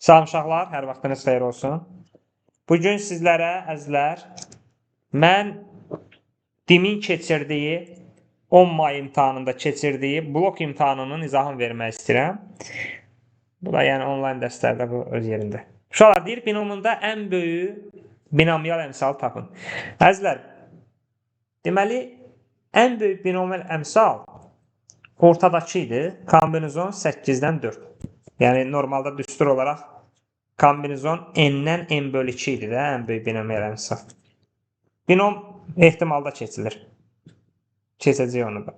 Salam uşaqlar, hər vaxtınız xeyir olsun. Bugün sizlərə, əzizlər, mən DİM-in keçirdiyi 10 may imtahanında keçirdiyi blok imtahanının izahını vermək istəyirəm. Bu da yəni onlayn dərslərdə bu öz yerində. Uşaqlar deyir, binomunda ən böyük binomial əmsalı tapın. Əzizlər, deməli, ən böyük binomial əmsal ortadakı idi. Kombinizon 8-dən 4. Yəni normalda düstur olaraq kombinizon n-dən n bölü 2 idi də ən böyük binomial əmsal. Binom ehtimalda keçilir. Keçəcək onu da.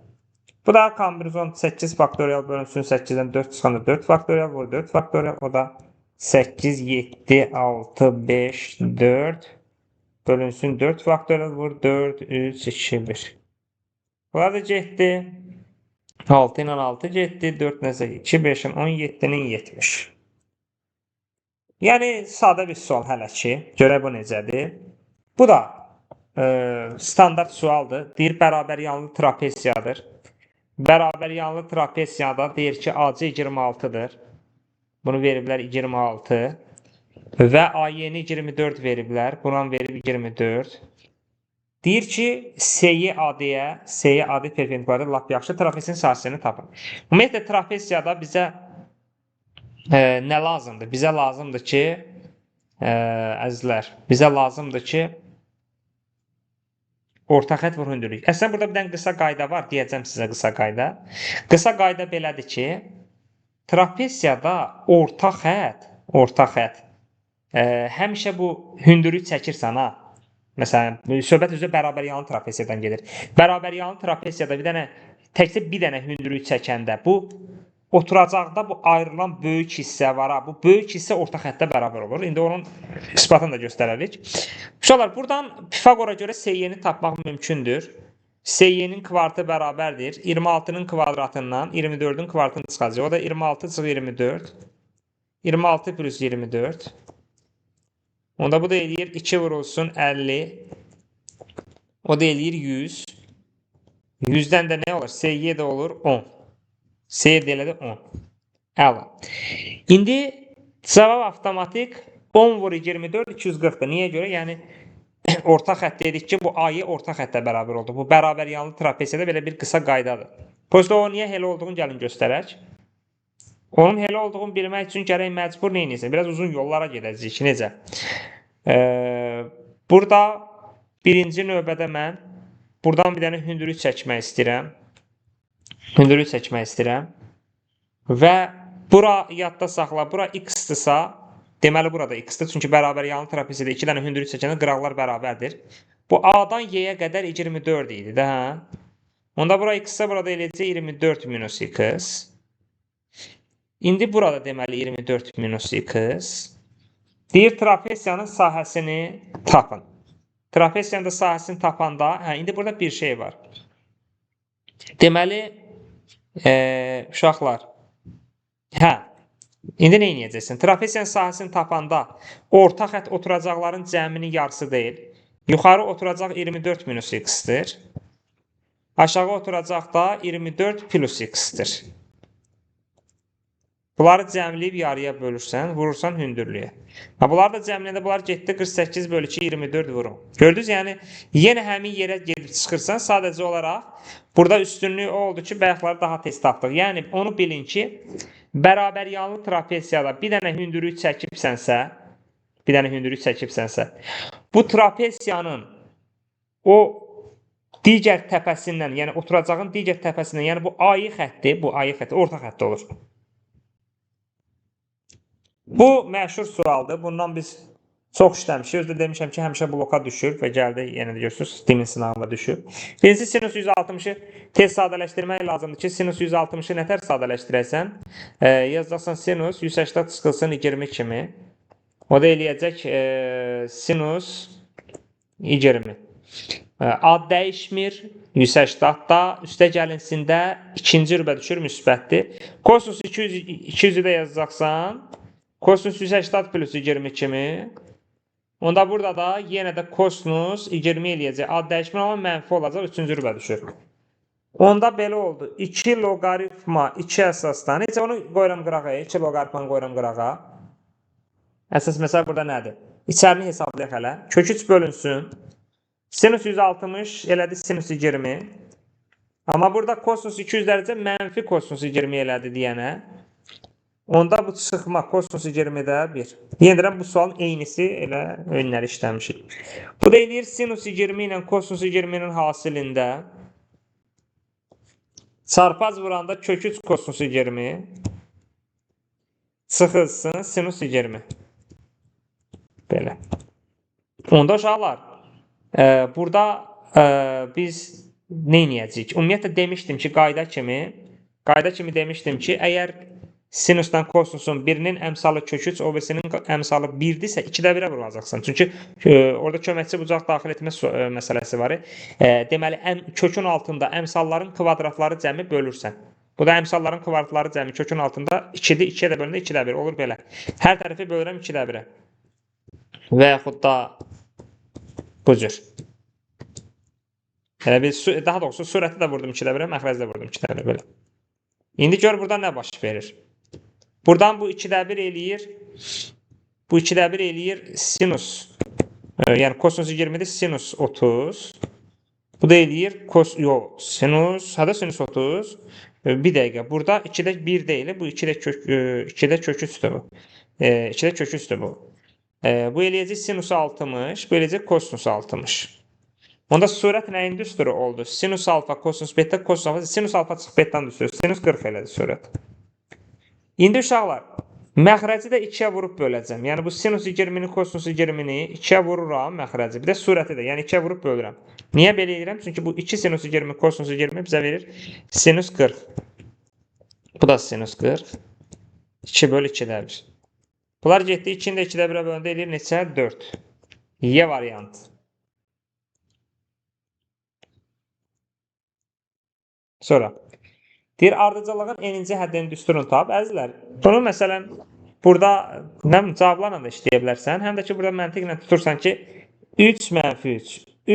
Bu da kombinizon 8 faktorial bölünsün 8-dən 4 çıxanda 4 faktorial vur 4 faktorial. O da 8, 7, 6, 5, 4 bölünsün 4 faktorial vur 4, 3, 2, 1. Bunlar da getdi. 6 ilə 6 getdi. 4 nəsə 2, 5-in 17-nin 70. Yəni sadə bir sual hələ ki. Görək bu necədir. Bu da standart sualdır. Deyir bərabər yanlı trapesiyadır. Bərabər yanlı trapesiyada deyir ki AC 26-dır. Bunu veriblər 26. Və AY-ni 24 veriblər. Buran verib 24. Deyir ki, SY AD-yə, SY AD perpendikulardır, lap yaxşı trapesiyanın sahəsini tapın. Ümumiyyətlə trapesiyada bizə nə lazımdır? Bizə lazımdır ki, əzizlər, bizə lazımdır ki, orta xətt vur hündürlük. Əslində burada bir dənə qısa qayda var, deyəcəm sizə qısa qayda. Qısa qayda belədir ki, trapesiyada orta xətt, həmişə bu hündürlük çəkirsən ha. Məsələn, söhbət üzrə bərabər yanlı trapesiyadan gedir. Bərabər yanlı trapesiyada bir dənə təkcə bir dənə hündürlük çəkəndə bu oturacaqda bu ayrılan böyük hissə var ha. Bu böyük hissə orta xəttə bərabər olur. İndi onun isbatını da göstərərik. Uşaqlar, buradan Pifaqora görə SY-ni tapmaq mümkündür. SY-nin kvartı bərabərdir. 26-nın kvadratından 24-ün kvartını çıxacaq. O da 26 çıx 24. 26 plus 24. Onda bu da eləyir 2 vurulsun 50. O da eləyir 100. 100-dən də nə olur? SY də olur 10. SY də elədir 10. Əla. İndi cavab avtomatik 10 vur 24 240-dır. Niyə görə? Yəni orta xətt dedik ki, bu AY orta xəttə bərabər oldu. Bu bərabər yanlı trapesiyada belə bir qısa qaydadır. Prosta o niyə elə olduğunu gəlin göstərək. Onun elə olduğunu bilmək üçün gərək məcbur nə edəsən? Biraz uzun yollara gedəcəyik ki, necə? Burada birinci növbədə mən buradan bir dənə hündürlük çəkmək istəyirəm. Hündürlük çəkmək istəyirəm. Və bura yadda saxla, bura x-dırsa, deməli burada x-dir. Çünki bərabər yanlı trapesiyada iki dənə hündürlük çəkəndə qıraqlar bərabərdir. Bu A-dan Y-yə qədər 24 idi də, hə? Onda bura x-sə burada eləyəcək 24 minus x. İndi burada deməli 24 minus x. Deyir trapesiyanın sahəsini tapın. Trapesiyanın da sahəsini tapanda, hə, indi burada bir şey var. Deməli, uşaqlar, hə, indi nə edəcəksin? Trapesiyanın sahəsini tapanda orta xətt oturacaqların cəminin yarısı deyil. Yuxarı oturacaq 24 minus x-dir. Aşağı oturacaq da 24 plus x-dir. Bunları cəmləyib yarıya bölürsən, vurursan hündürlüyə. Ha, bunlar da cəmləyəndə bunlar getdi 48 bölü 2, 24 vurun. Gördünüz, yəni yenə həmin yerə gedib çıxırsan, sadəcə olaraq burada üstünlüyü o oldu ki, bayaqları daha tez tapdıq. Yəni onu bilin ki, bərabər yanlı trapesiyada bir dənə hündürlük çəkibsənsə, bu trapesiyanın o digər təpəsindən, yəni oturacağın digər təpəsindən, yəni bu AY xətti, orta xətti olur. Bu məşhur sualdır. Bundan biz çox işləmişik. Özü də demişəm ki, həmişə bloka düşür və gəldi, yenə də görürsünüz, DİM-in sınağında düşür. Birincisi, sinus 160-ı tez sadələşdirmək lazımdır ki, sinus 160-ı nə tər sadələşdirəsən? Yazacaqsan sinus 180 çıxılsın 20 kimi. O da eləyəcək sinus 20. Ad dəyişmir. 180-da üstə gəlinsində ikinci rübə düşür, müsbətdir. Kosinus 200-ü də yazacaqsan. Kosinus 180 plus 20 kimi. Onda burada da yenə də kosinus 20 eləyəcək. Ad dəyişmir, amma mənfi olacaq. Üçüncü rübə düşür. Onda belə oldu. 2 loqaritma 2 əsasdan. Necə onu qoyuram qırağa. 2 loqaritmanı qoyuram qırağa. Əsas məsələ burada nədir? İçərini hesablayaq hələ. Kök 3 bölünsün. Sinus 160 elədi sinus 20. Amma burada kosinus 200 dərəcə mənfi kosinus 20 elədi deyənə. Onda bu çıxma kosinus 20-də 1. Yenə deyirəm, bu sualın eynisi elə önləri işləmişik. Bu da eləyir sinus 20 ilə kosinus 20-nin hasilində. Çarpaz vuranda kök 3 kosinus 20 çıxılsın sinus 20. Belə. Onda uşaqlar, burada biz nə edəcəyik? Ümumiyyətlə demişdim ki, qayda kimi demişdim ki, əgər sinusdan kosinusun birinin əmsalı kök 3, o birisinin əmsalı 1-dirsə, 2-də 1-ə vurulacaqsan. Çünki orada köməkçi bucaq daxil etmə məsələsi var. Deməli, kökün altında əmsalların kvadratları cəmi bölürsən. Bu da əmsalların kvadratları cəmi kökün altında 2-dir, 2-yə də bölündə 2-də 1 olur belə. Hər tərəfi bölürəm 2-də 1-ə. Və yaxud da bu cür. Elə bir, daha doğrusu sürəti də vurdum 2-də 1-ə, məxrəci də vurdum 2-də 1-ə belə. İndi gör burada nə baş verir. Buradan bu 2-də 1 eləyir. Bu 2-də 1 eləyir sinus. Yəni kosinus 20-dir, sinus 30. Bu da eləyir sinus, hada sinus 30. Bir dəqiqə. Burada 2-də 1 deyil, bu 2-də kök 2-də kök 3-dür bu. 2-də kök 3-dür bu. Bu eləyəcək sinus 60, bu eləyəcək kosinus 60. Onda sürət nəyin düsturu oldu? Sinus alfa, kosinus beta, kosinus alfa, sinus alfa çıx betanın düsturu. Sinus 40 elədi sürət. İndi uşaqlar, məxrəci də 2-yə vurub böləcəm. Yəni bu sinus 20-ni, kosinus 20-ni 2-yə vururam məxrəci. Bir də sürəti də, yəni 2-yə vurub bölürəm. Niyə belə edirəm? Çünki bu 2 sinus 20, kosinus 20 bizə verir sinus 40. Bu da sinus 40. 2 bölü 2-də 1. Bunlar getdi, 2-ni də 2-də 1-ə böləndə eləyir neçə? 4. Y variantı. Sonra, deyir, ardıcıllığın eninci həddinin düsturunu tap. Əzizlər, bunu məsələn, burada nə cavablarla da işləyə bilərsən, həm də ki, burada məntiqlə tutursan ki, 3 mənfi 3,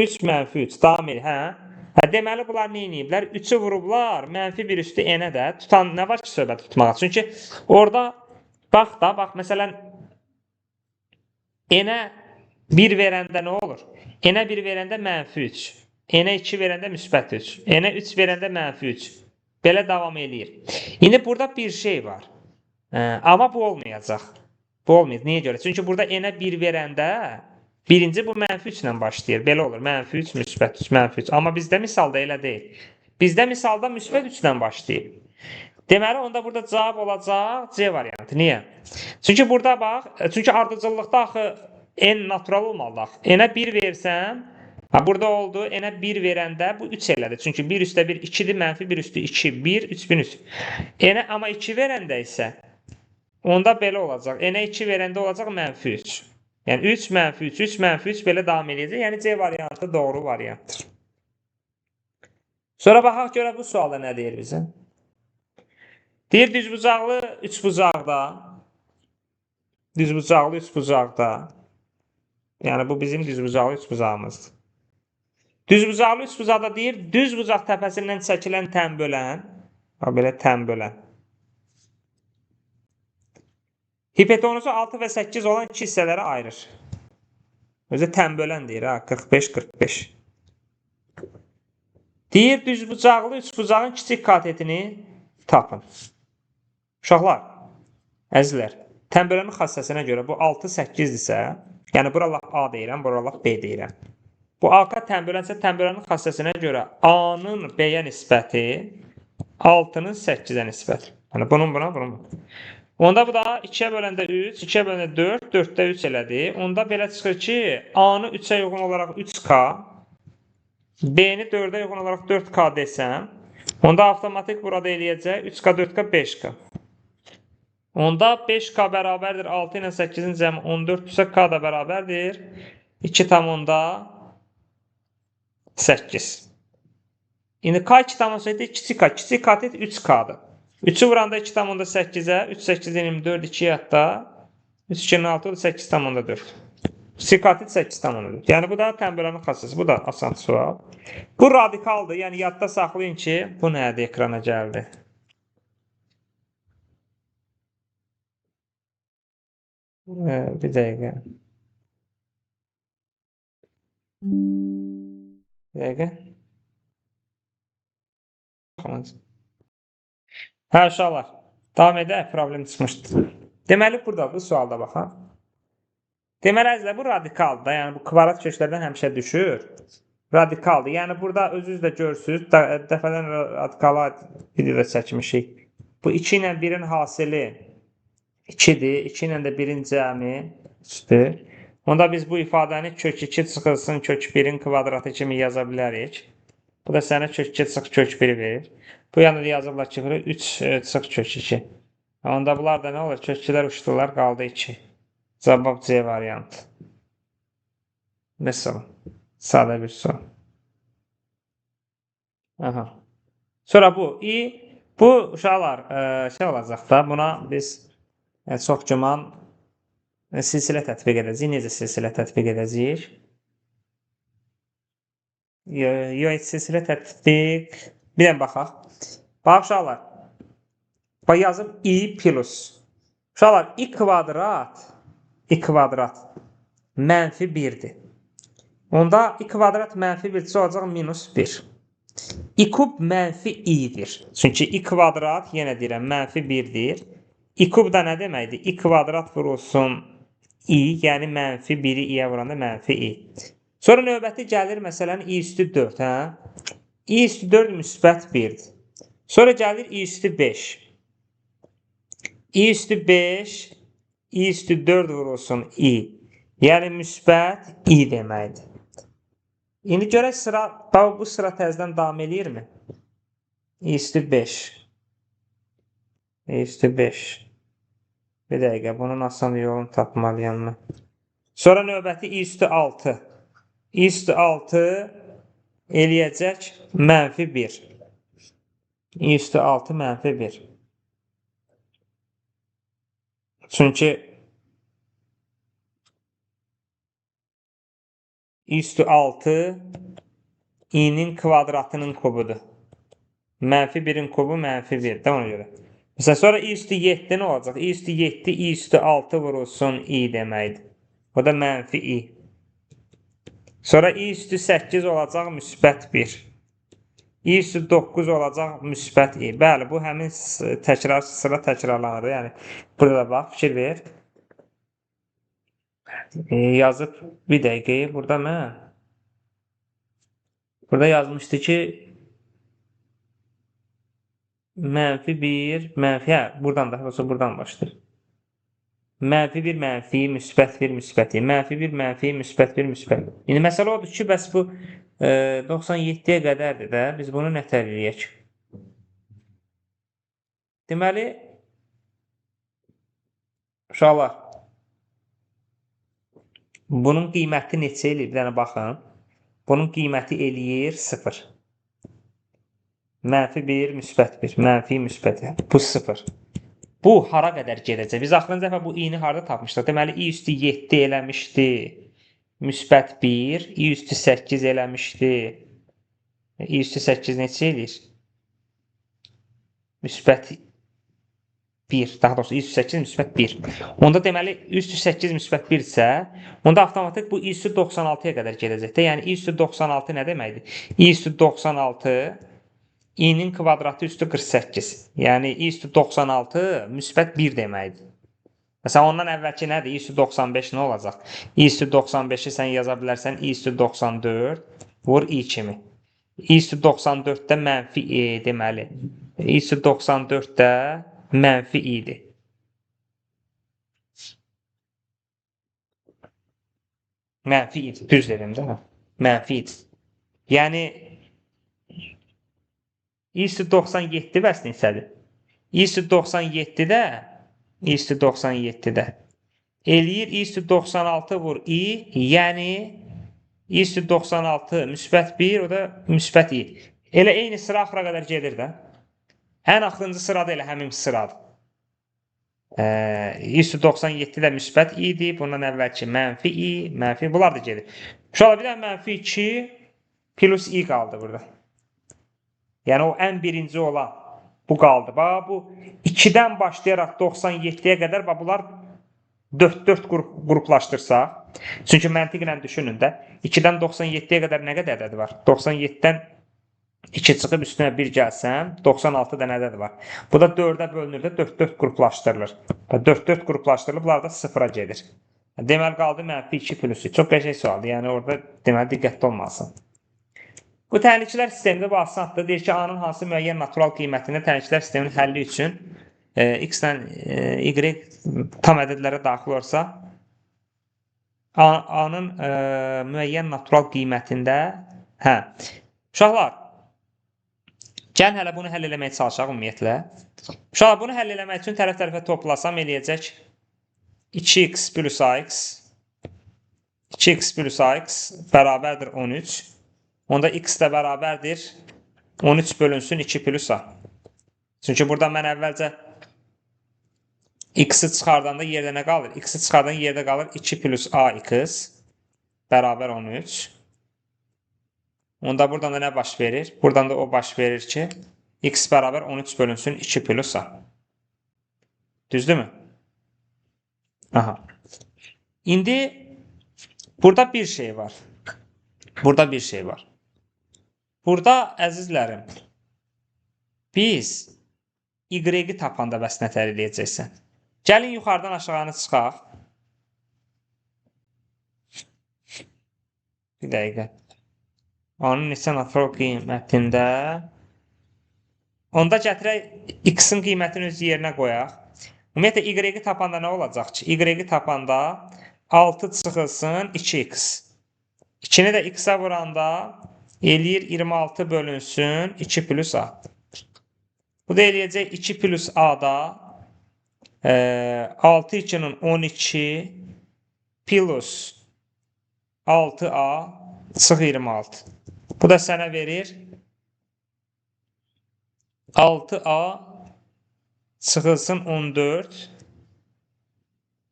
3 mənfi 3, davam edir, hə? Hə, deməli, bunlar nə eləyiblər? 3-ü vurublar, mənfi 1 üstü enə də tutan nə var ki, söhbət tutmağa? Çünki orada, bax da, bax, məsələn, enə 1 verəndə nə olur? Enə 1 verəndə mənfi 3, enə 2 verəndə müsbət 3, enə 3 verəndə mənfi 3. Belə davam eləyir. İndi burada bir şey var. Amma bu olmayacaq. Bu olmayacaq. Niyə görə? Çünki burada enə 1 verəndə birinci bu mənfi 3 ilə başlayır. Belə olur. Mənfi 3, müsbət 3, mənfi 3. Amma bizdə misalda elə deyil. Bizdə misalda müsbət 3 ilə başlayır. Deməli, onda burada cavab olacaq C variantı. Niyə? Çünki burada bax, çünki ardıcıllıqda axı n natural olmalıdır axı. N-ə 1 versəm, burada oldu, n-ə 1 verəndə bu 3 elədi. Çünki 1 üstə 1 2-dir, mənfi 1 üstü 2, 1, 3, 1, 3. N-ə amma 2 verəndə isə onda belə olacaq. N-ə 2 verəndə olacaq mənfi 3. Yəni 3, mənfi 3, 3, mənfi 3 belə davam eləyəcək. Yəni C variantı doğru variantdır. Sonra baxaq görə bu sualda nə deyir bizə? Deyir düzbucaqlı üçbucaqda, düzbucaqlı üçbucaqda, yəni bu bizim düzbucaqlı üçbucağımızdır. Düzbucaqlı üçbucaqda deyir, düzbucaq təpəsindən çəkilən tənbölən, belə tənbölən, hipotenuzu 6 və 8 olan iki hissələrə ayırır. Özü tənbölən deyir, ha, 45-45. Deyir, düzbucaqlı üçbucağın kiçik katetini tapın. Uşaqlar, əzizlər, tənbölənin xassəsinə görə bu 6-8-dirsə, yəni bura lap A deyirəm, bura lap B deyirəm. Bu AK tənbölənsə, tənbölənin xassəsinə görə A-nın B-yə nisbəti 6-nın 8-ə nisbəti. Yəni bunun buna, bunun buna. Onda bu da 2-yə böləndə 3, 2-yə böləndə 4, 4-də 3 elədi. Onda belə çıxır ki, A-nı 3-ə uyğun olaraq 3K, B-ni 4-ə uyğun olaraq 4K desəm, onda avtomatik burada eləyəcək 3K, 4K, 5K. Onda 5K bərabərdir 6 ilə 8-in cəmi 14-dürsə K da bərabərdir 2,8. İndi K 2,8 kiçik K, kiçik katet 3K-dır. 3-ü vuranda 2,8-ə, 3, 8, 24, 2 yadda, 3, 2, 6, 8,4. Kiçik katet 8,4. Yəni bu da tənbölənin xassəsi, bu da asan sual. Bu radikaldır, yəni yadda saxlayın ki, bu nədir ekrana gəldi. Bir dəqiqə. Bir dəqiqə. Hə, uşaqlar, davam edək, problem çıxmışdı. Deməli, burada bu sualda baxaq. Deməli, əzizlər, bu radikaldır da, yəni bu kvadrat köklərdən həmişə düşür. Radikaldır. Yəni, burada özünüz də görürsünüz, dəfədən radikala videoda çəkmişik. Bu 2 ilə 1-in hasili 2-dir. 2 ilə də 1-in cəmi 3-dür. Onda biz bu ifadəni kök 2 çıxılsın kök 1-in kvadratı kimi yaza bilərik. Bu da sənə kök 2 çıx kök 1 verir. Bu yana da yazıblar ki, 3 çıx kök 2. Onda bunlar da nə olur? Kök 2-lər uçdular, qaldı 2. Cavab C variantı. Məsələn, sadə bir sual. Aha. Sonra bu i, bu uşaqlar şey olacaq da, buna biz çox güman silsilə tətbiq edəcəyik. Necə silsilə tətbiq edəcəyik? Yox, silsilə tətbiq. Bir dənə baxaq. Bax uşaqlar. Bax yazıb i plus. Uşaqlar, i kvadrat mənfi 1-dir. Onda i kvadrat mənfi 1-dirsə olacaq minus 1. I kub mənfi i-dir. Çünki i kvadrat, yenə deyirəm, mənfi 1-dir. I kub da nə deməkdir? I kvadrat vurulsun i, yəni mənfi 1-i i-yə vuranda mənfi i. Sonra növbəti gəlir, məsələn, i üstü 4. Hə? I üstü 4 müsbət 1-dir. Sonra gəlir i üstü 5. I üstü 5, i üstü 4 vurulsun i. Yəni müsbət i deməkdir. İndi görək sıra, bu sıra təzədən davam eləyirmi? I üstü 5. I üstü 5. Bir dəqiqə, bunun asan yolunu tapmalıyam mən. Sonra növbəti i üstü 6. I üstü 6 eləyəcək mənfi 1. I üstü 6 mənfi 1. Çünki i üstü 6 i'nin kvadratının kubudur. Mənfi 1-in kubu mənfi 1 də ona görə. Məsələn, sonra i üstü 7 nə olacaq? I üstü 7, i üstü 6 vurulsun i deməkdir. O da mənfi i. Sonra i üstü 8 olacaq müsbət 1. I üstü 9 olacaq müsbət i. Bəli, bu həmin təkrar, sıra təkrarlanır. Yəni, burada da bax, fikir ver. Yazıb bir dəqiqəyi burada mən. Burada yazmışdı ki, mənfi 1, mənfi, hə, buradan da, olsa buradan başlayır. Mənfi 1, mənfi, müsbət 1, müsbət i. Mənfi 1, mənfi, müsbət 1, müsbət. İndi məsələ odur ki, bəs bu 97-yə qədərdir də, biz bunu nətər eləyək? Deməli, uşaqlar, bunun qiyməti neçə eləyir? Bir dənə baxın. Bunun qiyməti eləyir 0. Mənfi 1, müsbət 1, mənfi, müsbət 1. Bu 0. Bu hara qədər gedəcək? Biz axırıncı dəfə bu i-ni harada tapmışdıq? Deməli, i üstü 7 eləmişdi. Müsbət 1, i üstü 8 eləmişdi. I üstü 8 neçə eləyir? Müsbət 1, daha doğrusu i üstü 8 müsbət 1. Onda deməli, i üstü 8 müsbət 1 isə, onda avtomatik bu i üstü 96-ya qədər gedəcək də. Yəni, i üstü 96 nə deməkdir? I üstü 96 i-nin kvadratı üstü 48. Yəni, i üstü 96 müsbət 1 deməkdir. Məsələn, ondan əvvəlki nədir? I üstü 95 nə olacaq? I üstü 95-i sən yaza bilərsən i üstü 94 vur i kimi. I üstü 94-də mənfi i deməli. I üstü 94-də mənfi i-dir. Mənfi i-dir. Düz dedim də. Mənfi i-dir. Yəni, i üstü 97 bəs neçədir? I üstü 97-də i üstü 97-də eləyir i üstü 96 vur i, yəni i üstü 96 müsbət 1, o da müsbət i. Elə eyni sıra axıra qədər gedir də. Ən axırıncı sırada elə həmin sıradır. I üstü 97 də müsbət i-dir. Bundan əvvəlki mənfi i, mənfi, bunlar da gedir. Uşaqlar, bir də mənfi 2 plus i qaldı burada. Yəni, o ən birinci olan bu qaldı. Bax, bu 2-dən başlayaraq 97-yə qədər bax, bunlar 4-4 qruplaşdırsaq, çünki məntiqlə düşünün də, 2-dən 97-yə qədər nə qədər ədədi var? 97-dən 2 çıxıb üstünə 1 gəlsəm, 96 dənə ədəd var. Bu da 4-ə bölünür də 4-4 qruplaşdırılır. 4-4 qruplaşdırılır, bunlar da 0-a gedir. Deməli, qaldı mənfi 2 plus 3. Çox qəşəng sualdır. Yəni, orada deməli, diqqətli olmalısın. Bu tənliklər sistemində bu asandır. Deyir ki, A-nın hansı müəyyən natural qiymətində tənliklər sisteminin həlli üçün X ilə Y tam ədədlərə daxil olursa, A-nın müəyyən natural qiymətində, hə. Uşaqlar, gəlin hələ bunu həll eləməyə çalışaq ümumiyyətlə. Uşaqlar, bunu həll eləmək üçün tərəf-tərəfə toplasam eləyəcək 2x plus ax 2x plus ax bərabərdir 13. Onda x də bərabərdir 13 bölünsün 2 plus a. Çünki burada mən əvvəlcə x-i çıxardanda yerdə nə qalır? X-i çıxardanda yerdə qalır 2 plus ax bərabər 13. Onda buradan da nə baş verir? Buradan da o baş verir ki, x bərabər 13 bölünsün 2 plus a. Düzdürmü? Aha. İndi burada bir şey var. Burada bir şey var. Burada əzizlərim, biz y-i tapanda bəs nətər eləyəcəksən? Gəlin yuxarıdan aşağını çıxaq. Bir dəqiqə. Onun neçə natural qiymətində? Onda gətirək x-in qiymətini öz yerinə qoyaq. Ümumiyyətlə y-i tapanda nə olacaq ki? Y-i tapanda 6 çıxılsın 2x. 2-ni də x-a vuranda eləyir 26 bölünsün 2 plus a. Bu da eləyəcək 2 plus a-da 6 2-nin 12 plus 6a çıx 26. Bu da sənə verir 6a çıxılsın 14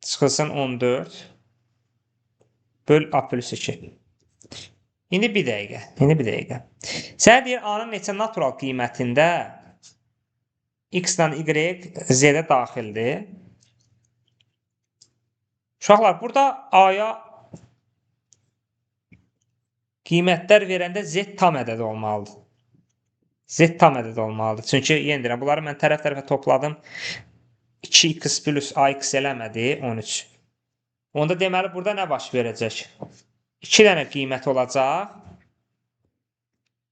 çıxılsın 14 böl a plus 2. İndi bir dəqiqə. İndi bir dəqiqə. Sənə deyir A-nın neçə natural qiymətində x ilə y z-də daxildir. Uşaqlar, burada A-ya qiymətlər verəndə z tam ədəd olmalıdır. Z tam ədəd olmalıdır. Çünki yenə deyirəm, bunları mən tərəf-tərəfə topladım. 2x plus ax eləmədi, 13. Onda deməli, burada nə baş verəcək? 2 dənə qiymət olacaq.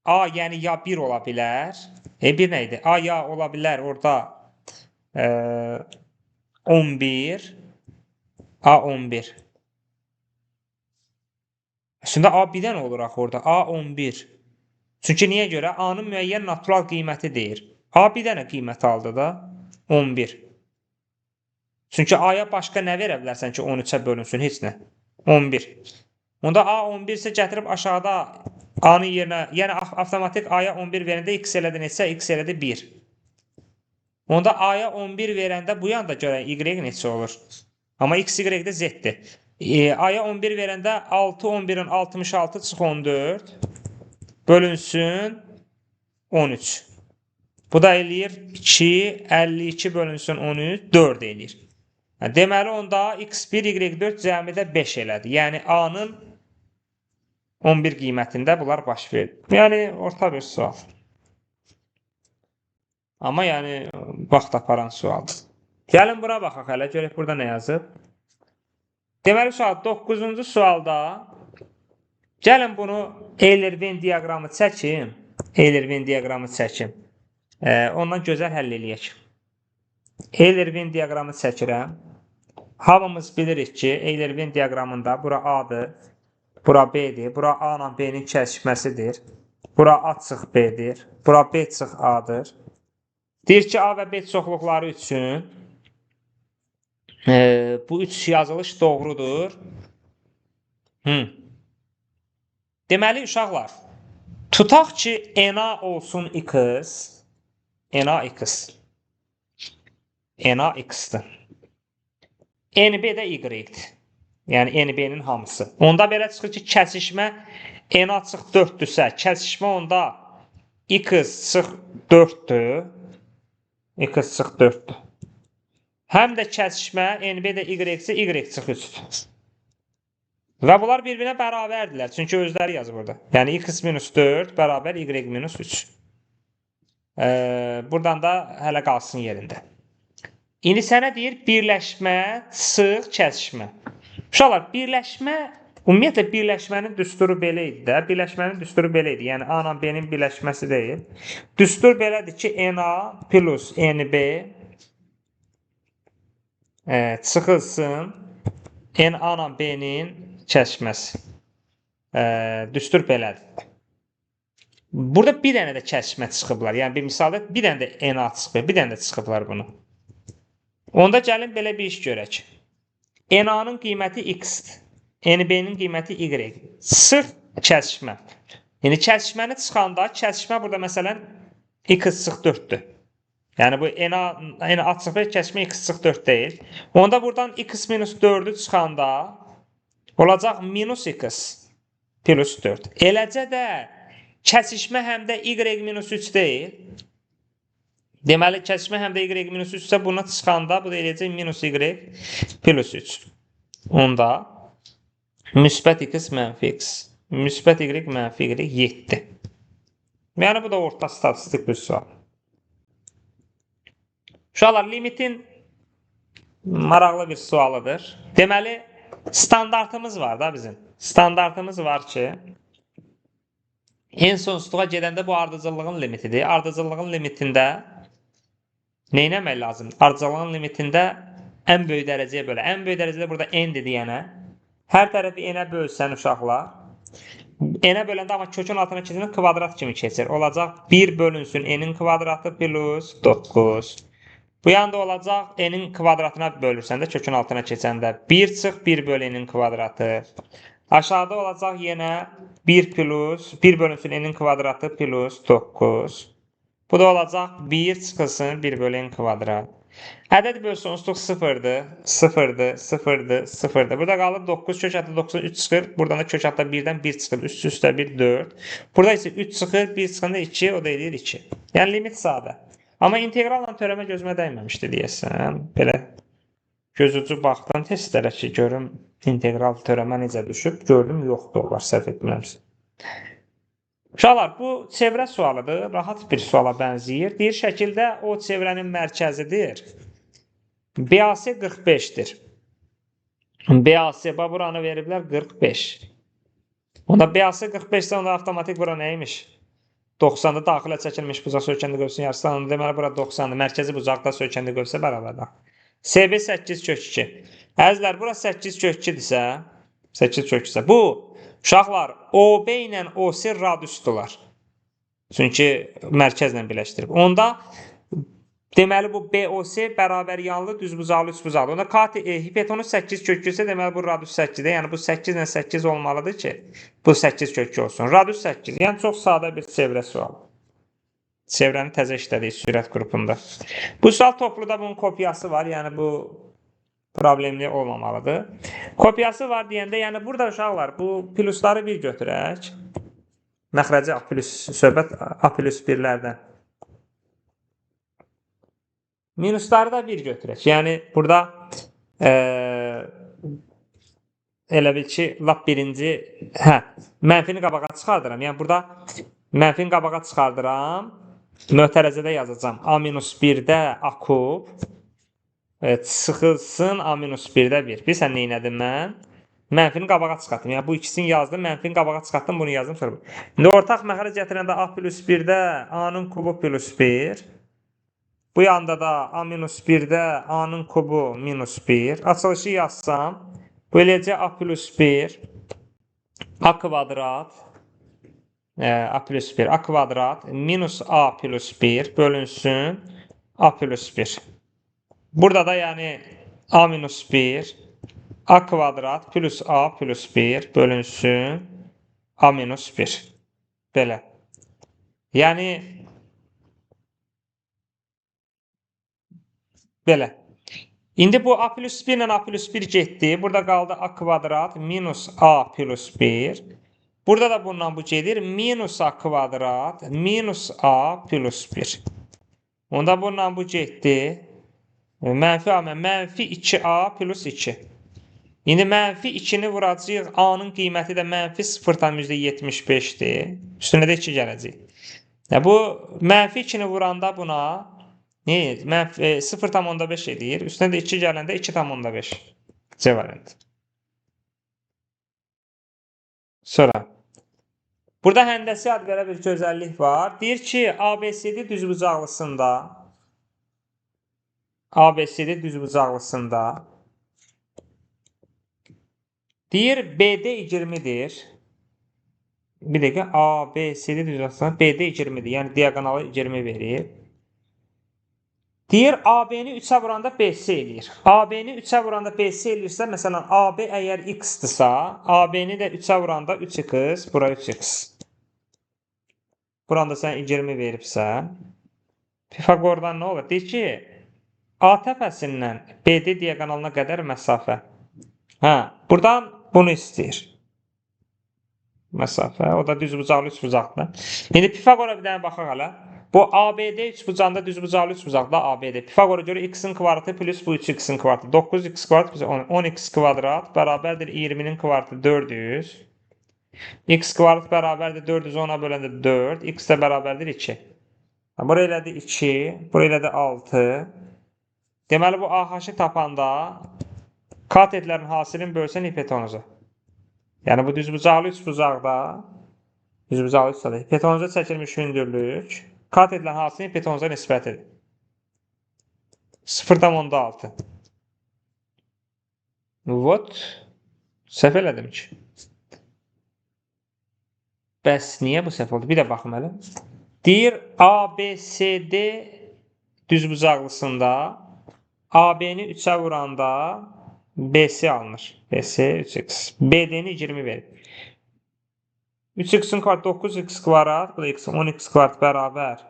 A, yəni ya 1 ola bilər. 1 nə idi? A ya ola bilər orada 11. A 11. Əslində A bir dənə olur axı orada. A 11. Çünki niyə görə? A-nın müəyyən natural qiyməti deyir. A bir dənə qiymət aldı da 11. Çünki A-ya başqa nə verə bilərsən ki 13-ə bölünsün? Heç nə. 11. Onda A 11 isə gətirib aşağıda A-nın yerinə, yəni avtomatik A-ya 11 verəndə x elədi neçə? X elədi 1. Onda A-ya 11 verəndə bu yanda görən Y neçə olur? Amma x, Y də Z-dir. A-ya 11 verəndə 6, 11-in 66 çıx 14 bölünsün 13. Bu da eləyir 2, 52 bölünsün 13, 4 eləyir. Deməli onda x1, y4 cəmidə 5 elədi. Yəni A-nın 11 qiymətində bunlar baş verir. Yəni orta bir sual. Amma yəni vaxt aparan sualdır. Gəlin bura baxaq hələ. Görək burada nə yazıb. Deməli sual 9-cu sualda gəlin bunu Euler-Venn diaqramı çəkim. Euler-Venn diaqramı çəkim. Ondan gözəl həll eləyək. Euler-Venn diaqramı çəkirəm. Hamımız bilirik ki, Euler-Venn diaqramında bura A-dır, bura B-dir, bura A ilə B-nin kəsişməsidir, bura A çıx B-dir, bura B çıx A-dır. Deyir ki, A və B çoxluqları üçün bu üç yazılış doğrudur. Deməli, uşaqlar, tutaq ki, NA olsun x, NA x, NA x-dir. NB də y-dir. Yəni NB-nin hamısı. Onda belə çıxır ki, kəsişmə NA çıx 4-dürsə, kəsişmə onda x çıx 4-dür. X çıx 4-dür. Həm də kəsişmə NB də Y-sə Y çıx 3-dür. Və bunlar bir-birinə bərabərdirlər. Çünki özləri yazır burada. Yəni x minus 4 bərabər y minus 3. Buradan da hələ qalsın yerində. İndi sənə deyir birləşmə, çıx, kəsişmə. Uşaqlar, birləşmə, ümumiyyətlə birləşmənin düsturu belə idi də. Birləşmənin düsturu belə idi. Yəni A ilə B-nin birləşməsi deyil. Düstur belədir ki, NA plus NB çıxılsın NA ilə B-nin kəsişməsi. Düstur belədir. Burada bir dənə də kəsişmə çıxıblar. Yəni bir misalda bir dənə də NA çıxıb, bir dənə də çıxıblar bunu. Onda gəlin belə bir iş görək. NA-nın qiyməti X-dir. NB-nin qiyməti Y. Sırf kəsişmə. Yəni kəsişməni çıxanda, kəsişmə burada məsələn X çıx 4-dür. Yəni bu NA çıx 5, kəsişmə X çıx 4 deyil. Onda buradan X minus 4-ü çıxanda olacaq minus X plus 4. Eləcə də kəsişmə həm də Y minus 3 deyil. Deməli, kəsişmə həm də Y minus 3 isə buna çıxanda bu da eləyəcək minus Y plus 3. Onda müsbət X mənfi X, müsbət Y mənfi Y 7. Yəni bu da orta statistik bir sual. Uşaqlar, limitin maraqlı bir sualıdır. Deməli, standartımız var da bizim. Standartımız var ki, en sonsuzluğa gedəndə bu ardıcıllığın limitidir. Ardıcıllığın limitində nə etmək lazımdır? Ardıcıllığın limitində ən böyük dərəcəyə bölə. Ən böyük dərəcədə burada n-dir deyənə. Hər tərəfi n-ə bölsən uşaqlar. N-ə böləndə amma kökün altına keçəndə kvadrat kimi keçir. Olacaq 1 bölünsün n-in kvadratı plus 9. Bu yanda olacaq n-in kvadratına bölürsən də kökün altına keçəndə 1 çıx 1 bölü n-in kvadratı. Aşağıda olacaq yenə 1 plus 1 bölünsün n-in kvadratı plus 9. Bu da olacaq 1 çıxılsın 1 bölü n kvadrat. Ədəd böl sonsuzluq 0-dır, 0-dır, 0-dır, 0-dır. Burada qalır 9, kök altı 9-dan 3 çıxır. Buradan da kök altı 1-dən 1 çıxır. 3 üstə 1, 4. Burada isə 3 çıxır, 1 çıxanda 2, o da eləyir 2. Yəni limit sadə. Amma integralla törəmə gözümə dəyməmişdi deyəsən. Belə gözucu baxdım testlərə ki, görüm integral törəmə necə düşüb. Gördüm, yoxdur onlar, səhv etmirəmsə. Uşaqlar, bu çevrə sualıdır. Rahat bir suala bənzəyir. Deyir, şəkildə o çevrənin mərkəzidir. BAC 45-dir. BAC, bax buranı veriblər 45. Onda BAC 45-sə onda avtomatik bura nə imiş? 90-da daxilə çəkilmiş bucaq söykəndi qövsün yarısı. Deməli, bura 90-dır. Mərkəzi bucaqda söykəndi qövsə bərabərdir. SB 8 kök 2. Əzizlər, bura 8 kök 2-dirsə, 8 kök 2-sə, bu uşaqlar OB ilə OC radiusdular. Çünki mərkəzlə birləşdirib. Onda deməli bu BOC bərabər yanlı düzbucaqlı üçbucaqlı. Onda KT hipotenuz 8 kök 2 isə deməli bu radius 8-dir. Yəni bu 8 ilə 8 olmalıdır ki, bu 8 kök 2 olsun. Radius 8. Yəni çox sadə bir çevrə sualı. Çevrəni təzə işlədik sürət qrupunda. Bu sual topluda bunun kopyası var. Yəni bu problemli olmamalıdır. Kopyası var deyəndə, yəni burada uşaqlar bu plusları bir götürək. Məxrəci A plus, söhbət A plus 1-lərdən. Minusları da bir götürək. Yəni burada elə bil ki, lap birinci, mənfini qabağa çıxardıram. Yəni burada mənfini qabağa çıxardıram. Mötərəzədə yazacağam. A minus 1-də A kub çıxılsın A minus 1-də 1. Bilirsən nə elədim mən? Mənfini qabağa çıxartdım. Yəni bu ikisini yazdım, mənfini qabağa çıxartdım, bunu yazdım. Sonra. İndi ortaq məxrəc gətirəndə A plus 1-də A-nın kubu plus 1. Bu yanda da A minus 1-də A-nın kubu minus 1. Açılışı yazsam, bu eləyəcək A plus 1, A kvadrat, A plus 1, A kvadrat minus A plus 1 bölünsün A plus 1. Burada da yəni A minus 1, A kvadrat plus A plus 1 bölünsün A minus 1. Belə. Yəni belə. İndi bu A plus 1 ilə A plus 1 getdi. Burada qaldı A kvadrat minus A plus 1. Burada da bundan bu gedir. Minus A kvadrat minus A plus 1. Onda bundan bu getdi. Mənfi A, mənfi 2A plus 2. İndi mənfi 2-ni vuracağıq. A-nın qiyməti də mənfi 0,75-dir. Üstünə də 2 gələcək. Bu mənfi 2-ni vuranda buna nə edir? Mənfi 0,5 edir. Üstünə də 2 gələndə 2,5. C variantı. Sonra. Burada həndəsi ad verə bir gözəllik var. Deyir ki, ABCD düzbucaqlısında ABCD düzbucaqlısında deyir BD 20-dir. Bir dəqiqə, ABCD düzbucaqlısında BD 20-dir. Yəni diaqonalı 20 verir. Deyir AB-ni 3-ə vuranda BC eləyir. AB-ni 3-ə vuranda BC eləyirsə, məsələn AB əgər x-dirsə, AB-ni də 3-ə vuranda 3x, bura 3x. Buranda sən 20 veribsə, Pifaqordan nə olur? Deyir ki, A təpəsindən BD diaqonalına qədər məsafə. Hə, buradan bunu istəyir. Məsafə, o da düzbucaqlı üçbucaqdır. İndi Pifaqora bir dənə baxaq hələ. Bu ABD üçbucağında düzbucaqlı üçbucaqda ABD. Pifaqora görə x-in kvadratı plus bu 3x-in kvadratı. 9x kvadrat plus 10x kvadrat bərabərdir 20-nin kvadratı 400. X kvadrat bərabərdir 410-a böləndə 4. X də bərabərdir 2. Bura elədi 2, bura elədi 6. Deməli bu AH-ı tapanda katetlərin hasilini bölsən hipotenuza. Yəni bu düzbucaqlı üçbucaqda düzbucaqlı üçbucaqda hipotenuza çəkilmiş hündürlük katetlərin hasilini hipotenuza nisbət edir. 0,6. What? Səhv elədim ki. Bəs niyə bu səhv oldu? Bir də baxım hələ. Deyir ABCD düzbucaqlısında AB-ni 3-ə vuranda BC alınır. BC 3x. BD-ni 20 verib. 3x-in kvadratı 9x kvadrat, bu da x 10x kvadrat bərabər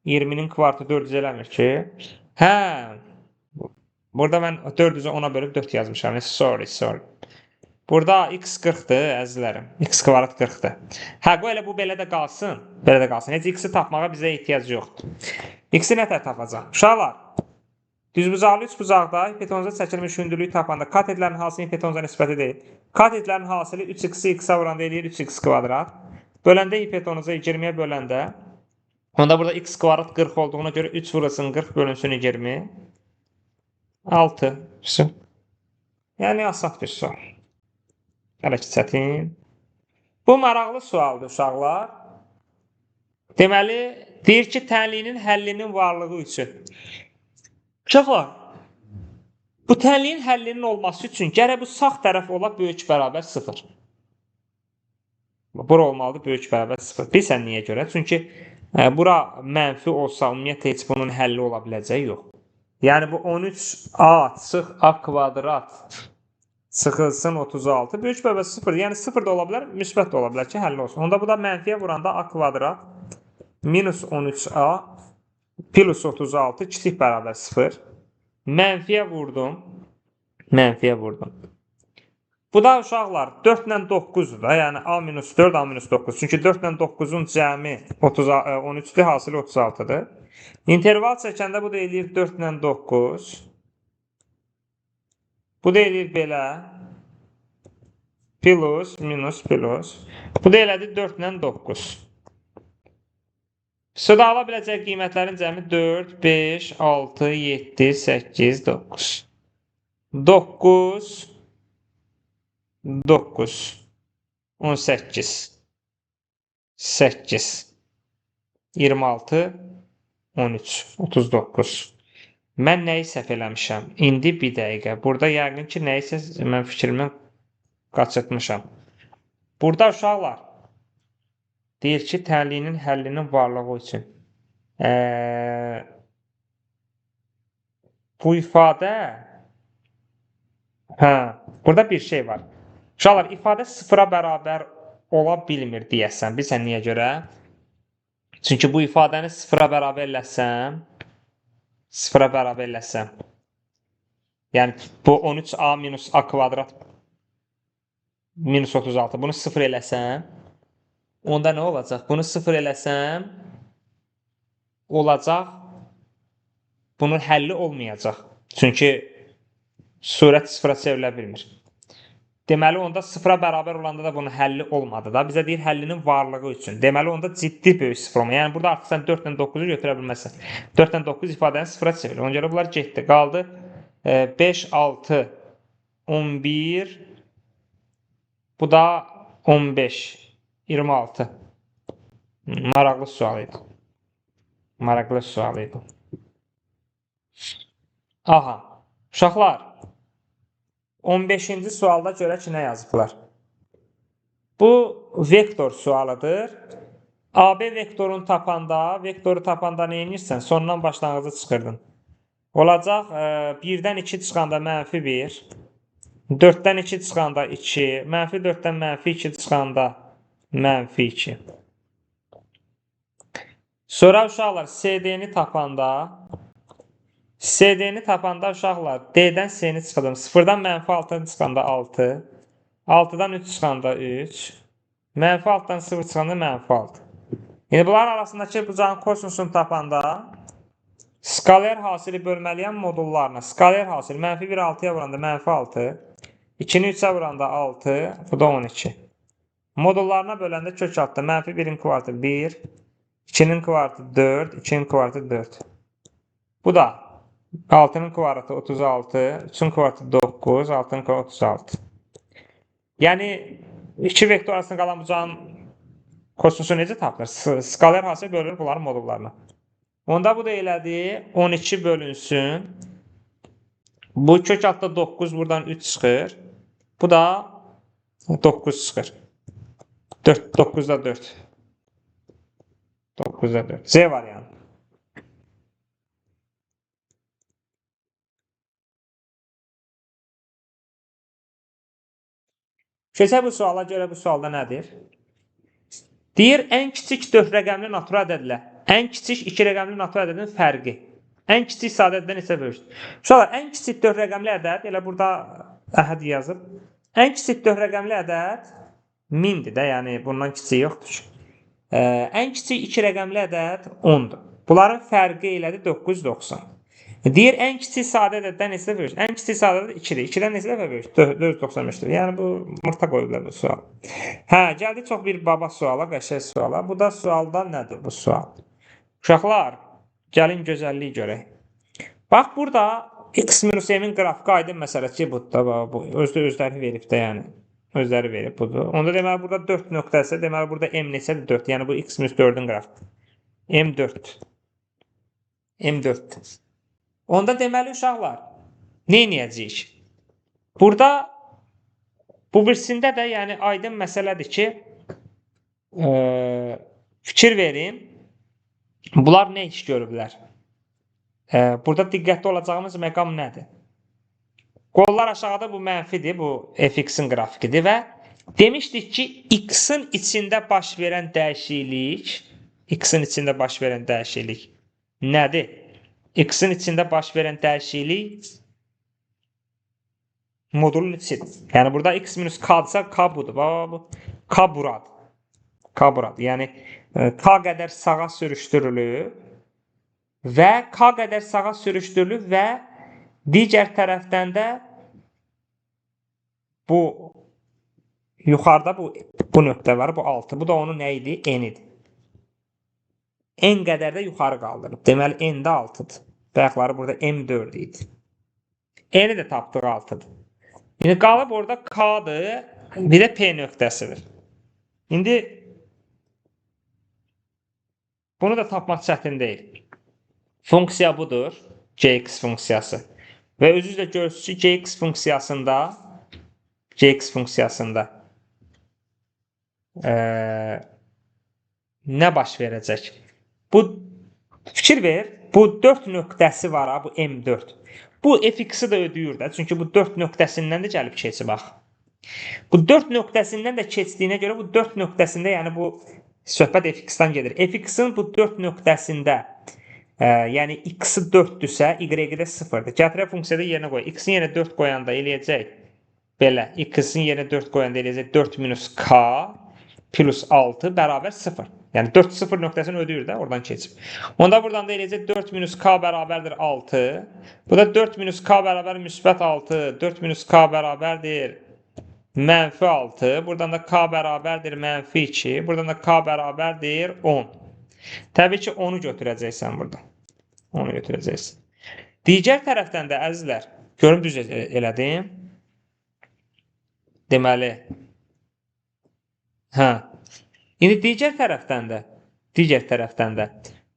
20-nin kvadratı 400 eləmir ki. Hə. Burada mən 400-ü 10-a bölüb 4 yazmışam. Sorry, sorry. Burada x 40-dır, əzizlərim. X kvadrat 40-dır. Hə, qoy elə bu belə də qalsın. Belə də qalsın. Heç x-i tapmağa bizə ehtiyac yoxdur. X-i nə tər tapacaq? Uşaqlar, düzbucaqlı üçbucaqda hipotenuza çəkilmiş hündürlüyü tapanda katetlərin hasili hipotenuza nisbəti deyil. Katetlərin hasili 3x-i x-a vuranda eləyir 3x kvadrat. Böləndə hipotenuza 20-yə böləndə onda burada x kvadrat 40 olduğuna görə 3 vurulsun 40 bölünsün 20. 6. Yəni asan bir sual. Hələ ki çətin. Bu maraqlı sualdır uşaqlar. Deməli, deyir ki, tənliyinin həllinin varlığı üçün. Uşaqlar, bu tənliyin həllinin olması üçün gərək bu sağ tərəf ola böyük bərabər 0. Bura olmalıdır böyük bərabər 0. Bilirsən niyə görə? Çünki bura mənfi olsa, ümumiyyətlə heç bunun həlli ola biləcəyi yox. Yəni bu 13a çıx a kvadrat çıxılsın 36. Böyük bərabər 0. Yəni 0 da ola bilər, müsbət də ola bilər ki, həlli olsun. Onda bu da mənfiyə vuranda a kvadrat minus 13a plus 36 kiçik bərabər 0. Mənfiyə vurdum. Mənfiyə vurdum. Bu da uşaqlar 4 ilə 9-dur da. Yəni a minus 4, a minus 9. Çünki 4 ilə 9-un cəmi 13-dür, hasili 36-dır. İnterval çəkəndə bu da eləyir 4 ilə 9. Bu da eləyir belə. Plus, minus, plus. Bu da elədi 4 ilə 9. Suda ala biləcək qiymətlərin cəmi 4, 5, 6, 7, 8, 9. 9, 9, 18, 8, 26, 13, 39. Mən nəyi səhv eləmişəm? İndi bir dəqiqə. Burada yəqin ki, nəyisə mən fikrimdən qaçırtmışam. Burada uşaqlar deyir ki, tənliyinin həllinin varlığı üçün. Bu ifadə hə, burada bir şey var. Uşaqlar, ifadə sıfıra bərabər ola bilmir deyəsən. Bilirsən niyə görə? Çünki bu ifadəni sıfıra bərabər eləsəm, sıfıra bərabər eləsəm, yəni bu 13a minus a kvadrat minus 36, bunu sıfır eləsəm, onda nə olacaq? Bunu sıfır eləsəm, olacaq, bunun həlli olmayacaq. Çünki surət sıfıra çevrilə bilmir. Deməli, onda sıfıra bərabər olanda da bunun həlli olmadı da. Bizə deyir həllinin varlığı üçün. Deməli, onda ciddi böyük sıfır olmalı. Yəni, burada artıq sən 4 ilə 9-u götürə bilməzsən. 4 ilə 9 ifadəni sıfıra çevirir. Ona görə bunlar getdi. Qaldı 5, 6, 11, bu da 15, 26. Maraqlı sual idi. Maraqlı sual idi. Aha, uşaqlar, 15-ci sualda görək ki, nə yazıblar. Bu vektor sualıdır. AB vektorunu tapanda, vektoru tapanda nə edirsən? Sondan başlanğıcı çıxırdın. Olacaq 1-dən 2 çıxanda mənfi 1, 4-dən 2 çıxanda 2, mənfi 4-dən mənfi 2 çıxanda mənfi 2. Sonra uşaqlar CD-ni tapanda, uşaqlar D-dən C-ni çıxardım. 0-dan mənfi 6-dan çıxanda 6, 6-dan 3 çıxanda 3, mənfi 6-dan 0 çıxanda mənfi 6. İndi bunların arasındakı bucağın kosinusunu tapanda skaler hasili bölməliyəm modullarına. Skaler hasili mənfi 1 6-ya vuranda mənfi 6, 2-ni 3-ə vuranda 6, bu da 12. Modullarına böləndə kök altda mənfi 1-in kvartı 1, 2-nin kvartı 4, 2-nin kvartı 4. Bu da 6-nın kvartı 36, 3-ün kvartı 9, 6-nın kvartı 36. Yəni, iki vektor arasında qalan bucağın kosinusu necə tapılır? Skaler hasil bölünür bunların modullarına. Onda bu da elədi, 12 bölünsün. Bu kök altda 9, buradan 3 çıxır. Bu da 9 çıxır. 4, 9-da 4. 9-da 4. C variantı. Keçək bu suala görə, bu sualda nədir? Deyir, ən kiçik 4 rəqəmli natural ədədlə ən kiçik 2 rəqəmli natural ədədin fərqi. Ən kiçik sadə ədəddən neçə böyükdür? Uşaqlar, ən kiçik 4 rəqəmli ədəd, elə burada əhəd yazıb. Ən kiçik 4 rəqəmli ədəd 1000-dir də, yəni bundan kiçiyi yoxdur ki. Ən kiçik 2 rəqəmli ədəd 10-dur. Bunların fərqi elədir 990. Deyir, ən kiçik sadə ədəddən neçə böyükdür? Ən kiçik sadə ədəd 2-dir. 2-dən neçə dəfə böyükdür? 495-dir. Yəni, bu mırta qoyublar bu sual. Hə, gəldi çox bir baba suala, qəşəng suala. Bu da sualda nədir bu sual? Uşaqlar, gəlin gözəllik görək. Bax, burada x minus m-in qrafiki aydın məsələ ki, budur da, bu, özləri verib də, yəni. Özləri verib budur. Onda deməli, burada 4 nöqtəsi, deməli, burada m neçədir? 4. Yəni, bu x minus 4-ün qrafiki. M4. M4. Onda deməli, uşaqlar, nə eləyəcəyik? Burada, bu birisində də, yəni, aydın məsələdir ki, fikir verin, bunlar nə iş görüblər? Burada diqqətli olacağımız məqam nədir? Qollar aşağıda bu mənfidir, bu fx-in qrafikidir və demişdik ki, x-in içində baş verən dəyişiklik, x-in içində baş verən dəyişiklik nədir? X-in içində baş verən dəyişiklik modulun içidir. Yəni, burada x minus k-dırsa, k budur. Bax, bu k buradır. K buradır. Yəni, k qədər sağa sürüşdürülüb və k qədər sağa sürüşdürülüb və digər tərəfdən də bu yuxarıda bu nöqtə var, bu 6. Bu da onun nə idi? N idi. N qədər də yuxarı qaldırılıb. Deməli, N də 6-dır. Bayaqları burada M4 idi. N-i də tapdıq 6-dır. İndi qalıb orada K-dır, bir də P nöqtəsidir. İndi bunu da tapmaq çətin deyil. Funksiya budur, gx funksiyası. Və özünüz də görürsünüz ki, gx funksiyasında nə baş verəcək? Bu, fikir ver, bu 4 nöqtəsi var ha, bu M4. Bu fx-i də ödəyir də, çünki bu 4 nöqtəsindən də gəlib keçib bax. Bu 4 nöqtəsindən də keçdiyinə görə bu 4 nöqtəsində, yəni bu söhbət fx-dan gedir. Fx-in bu 4 nöqtəsində, yəni x-i 4-dürsə, y-i də 0-dır. Gətirə funksiyada yerinə qoy. X-in yerinə 4 qoyanda eləyəcək belə. X-in yerinə 4 qoyanda eləyəcək 4 minus k plus 6 bərabər 0. Yəni 4 0 nöqtəsini ödəyir də, oradan keçib. Onda buradan da eləyəcək 4 minus k bərabərdir 6. Bu da 4 minus k bərabər müsbət 6. 4 minus k bərabərdir mənfi 6. Buradan da k bərabərdir mənfi 2. Buradan da k bərabərdir 10. Təbii ki, 10-u götürəcəksən burada. 10-u götürəcəksən. Digər tərəfdən də əzizlər, görüm düz elədim. Deməli, hə. İndi digər tərəfdən də,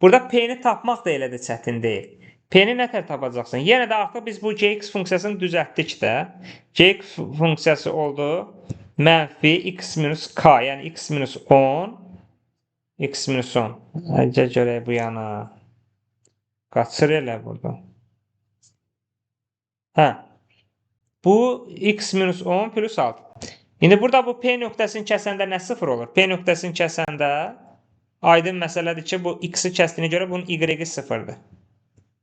burada P-ni tapmaq da elə də çətin deyil. P-ni nə tər tapacaqsan? Yenə də artıq biz bu gx funksiyasını düzəltdik də. Gx funksiyası oldu mənfi x minus k, yəni x minus 10, x minus 10. Gəl görək bu yana. Qaçır elə burada. Hə. Bu x minus 10 plus 6. İndi burada bu P nöqtəsini kəsəndə nə sıfır olur? P nöqtəsini kəsəndə aydın məsələdir ki, bu x-i kəsdiyinə görə bunun y-i sıfırdır.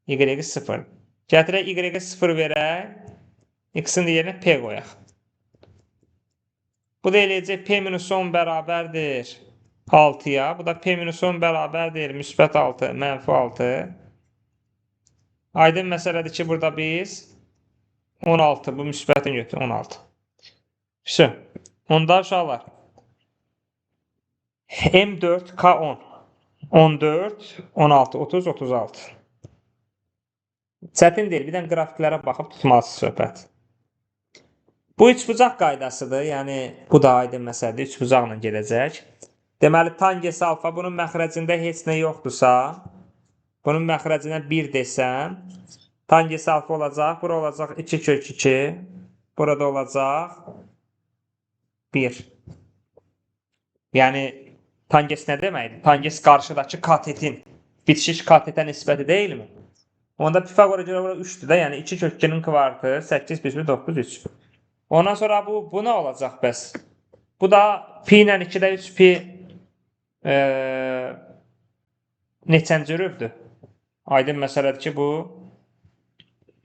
Y-i sıfır. Gətirək y-i sıfır verək, x-in də yerinə P qoyaq. Bu da eləyəcək P minus 10 bərabərdir 6-ya. Bu da P minus 10 bərabərdir müsbət 6, mənfi 6. Aydın məsələdir ki, burada biz 16, bu müsbətin götür, 16. Vse. Onda uşaqlar M4, K10 14, 16, 30, 36. Çətin deyil. Bir dənə qrafiklərə baxıb tutmalısınız söhbət. Bu üçbucaq qaydasıdır. Yəni bu da aydın məsələdir. Üçbucaqla gedəcək. Deməli tangens alfa bunun məxrəcində heç nə yoxdursa, bunun məxrəcinə 1 desəm, tangens alfa olacaq. Bura olacaq 2 kök 2. Burada olacaq 1. Yəni tangens nə deməkdir? Tangens qarşıdakı katetin, bitişik katetə nisbəti deyilmi? Onda Pifaqora görə bura 3-dür də, yəni 2 kök 2-nin kvartı 8 1 9 3. Ondan sonra bu nə olacaq bəs? Bu da pi ilə 2-də 3 pi neçənci rübdür? Aydın məsələdir ki, bu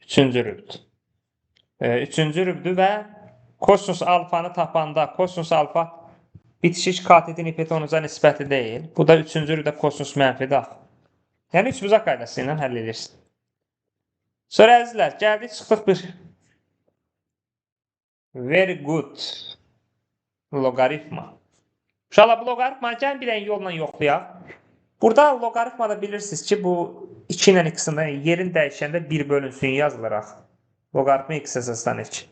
3-cü rübdür. 3-cü rübdür və kosinus alfanı tapanda, kosinus alfa bitişik katetin hipotenuza nisbəti deyil. Bu da 3-cü rübdə kosinus mənfidir axı. Yəni üçbucaq qaydası ilə həll edirsin. Sonra əzizlər, gəldik, çıxdıq bir very good loqaritma. Uşaqlar, bu loqaritmanı gəlin bir dənə yolla yoxlayaq. Burada loqaritmada bilirsiniz ki, bu 2 ilə x-ində yerin dəyişəndə 1 bölünsün yazılır axı. Loqaritma x əsasdan 2.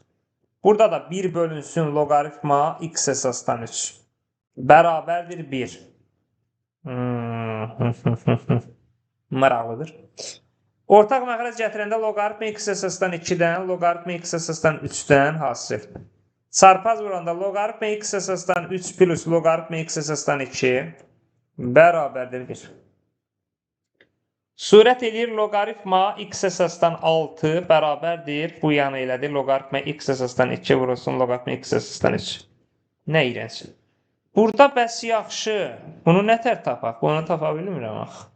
Burada da 1 bölünsün loqaritma x əsasdan 3. Bərabərdir 1. Maraqlıdır. Ortaq məxrəc gətirəndə loqaritma x əsasdan 2-dən, loqaritma x əsasdan 3-dən hasil. Çarpaz vuranda loqaritma x əsasdan 3 plus loqaritma x əsasdan 2 bərabərdir 1. Surət eləyir loqaritma x əsasdan 6 bərabərdir. Bu yanı elədir. Loqaritma x əsasdan 2 vurulsun loqaritma x əsasdan 3. Nə iyrənc. Burada bəs yaxşı. Bunu nə tər tapaq? Bunu tapa bilmirəm axı.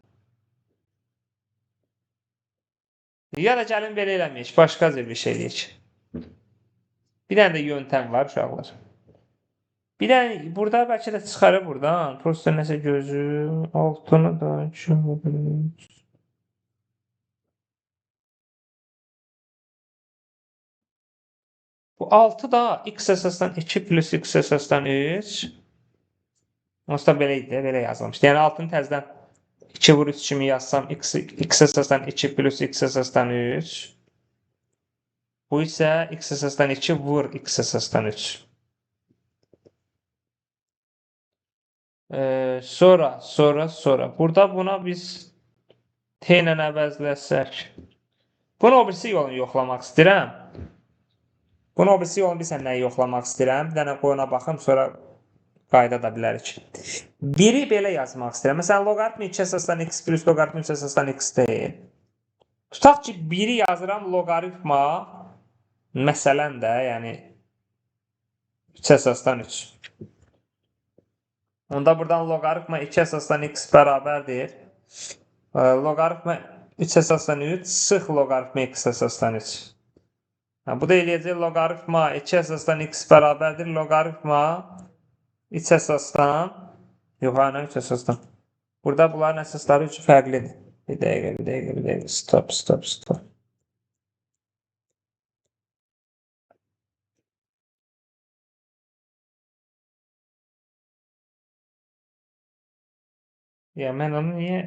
Ya da gəlin belə eləməyək. Başqa cür bir şey eləyək. Bir dənə də yöntəm var uşaqlar. Bir dənə burada bəlkə də çıxarır buradan. Prosta nəsə gözüm altını da 2 Bu 6 da x əsasdan 2 plus x əsasdan 3. Onsuz da belə idi, belə yazılmışdı. Yəni 6-nı təzədən 2 vur 3 kimi yazsam x əsasdan 2 plus x əsasdan 3. Bu isə x əsasdan 2 vur x əsasdan 3. Sonra. Burada buna biz t ilə əvəzləsək. Bunu o birisi yolunu yoxlamaq istəyirəm. Bunu o birisi yolunu bilirsən nəyi yoxlamaq istəyirəm. Bir dənə qoyuna baxım, sonra qayda da bilərik. Biri belə yazmaq istəyirəm. Məsələn, loqaritma 2 əsasdan x plus loqaritma 3 əsasdan x deyil. Tutaq ki, biri yazıram loqaritma məsələn də, yəni 3 əsasdan 3. Onda buradan loqaritma 2 əsasdan x bərabərdir. Loqaritma 3 əsasdan 3 sıx loqaritma x əsasdan 3. Bu da eləyəcək loqaritma 2 əsasdan x bərabərdir. Loqaritma 3 əsasdan, Yox, ana 3 əsasdan. Burada bunların əsasları üçün fərqlidir. Bir dəqiqə, bir dəqiqə, bir dəqiqə. Stop, stop, stop. Ya mən onu niyə...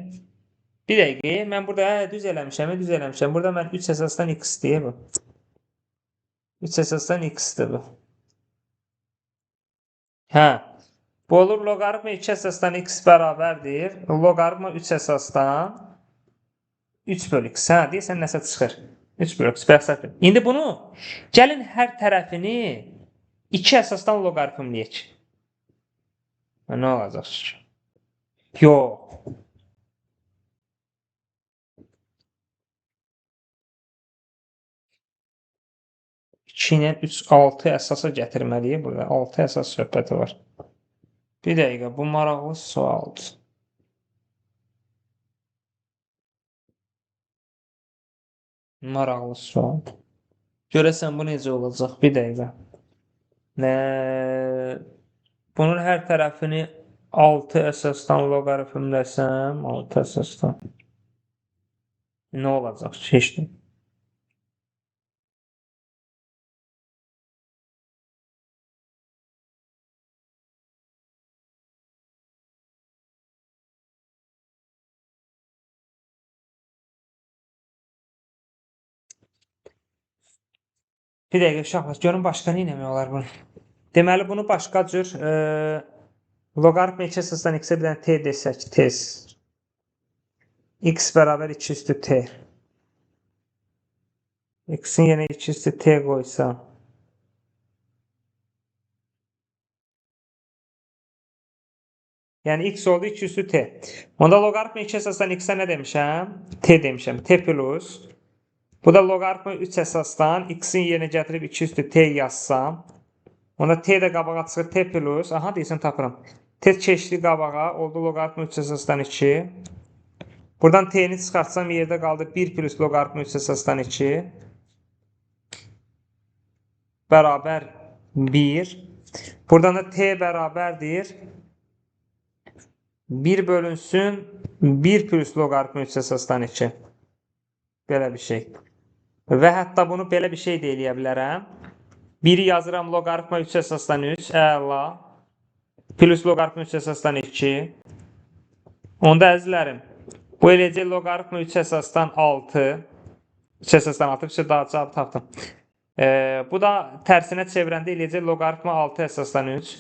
Bir dəqiqə, mən burada düz eləmişəm, düz eləmişəm. Burada mən 3 əsasdan x deyə bu. 3 əsasdan x-dir bu. Hə. Bu olur loqaritma 2 əsasdan x bərabərdir. Loqaritma 3 əsasdan 3 bölü x. Hə, deyəsən nəsə çıxır. 3 bölü x. Bəs səhv. İndi bunu gəlin hər tərəfini 2 əsasdan loqaritmləyək. Nə olacaq? Yox. 2 ilə 3, 6 əsasa gətirməliyik burada. 6 əsas söhbəti var. Bir dəqiqə, bu maraqlı sualdır. Maraqlı sual. Görəsən, bu necə olacaq? Bir dəqiqə. Bunun hər tərəfini 6 əsasdan loqaritmləsəm, 6 əsasdan nə olacaq? Heç nə. Bir dəqiqə uşaqlar, görün başqa nə eləmək olar bunu. Deməli, bunu başqa cür loqaritma 2 əsasdan x-ə bir dənə t desək, tez. X bərabər 2 üstü t. X-in yerinə 2 üstü t qoysam. Yəni, x oldu 2 üstü t. Onda loqaritma 2 əsasdan x-ə nə demişəm? T demişəm. T plus. Bu da loqaritma 3 əsasdan x-in yerinə gətirib 2 üstü t yazsam. Onda t də qabağa çıxır, t plus. Aha, deyəsən tapıram. T keçdi qabağa, oldu loqaritma 3 əsasdan 2. Buradan t-ni çıxartsam yerdə qaldı 1 plus loqaritma 3 əsasdan 2. Bərabər 1. Buradan da t bərabərdir. 1 bölünsün 1 plus loqaritma 3 əsasdan 2. Belə bir şey. Və hətta bunu belə bir şey də eləyə bilərəm. 1-i yazıram loqaritma 3 əsasdan 3, əla, plus loqaritma 3 əsasdan 2. Onda əzizlərim, bu eləcək loqaritma 3 əsasdan 6, 3 əsasdan 6, bir şey daha cavab tapdım. Bu da tərsinə çevirəndə eləyəcək loqaritma 6 əsasdan 3.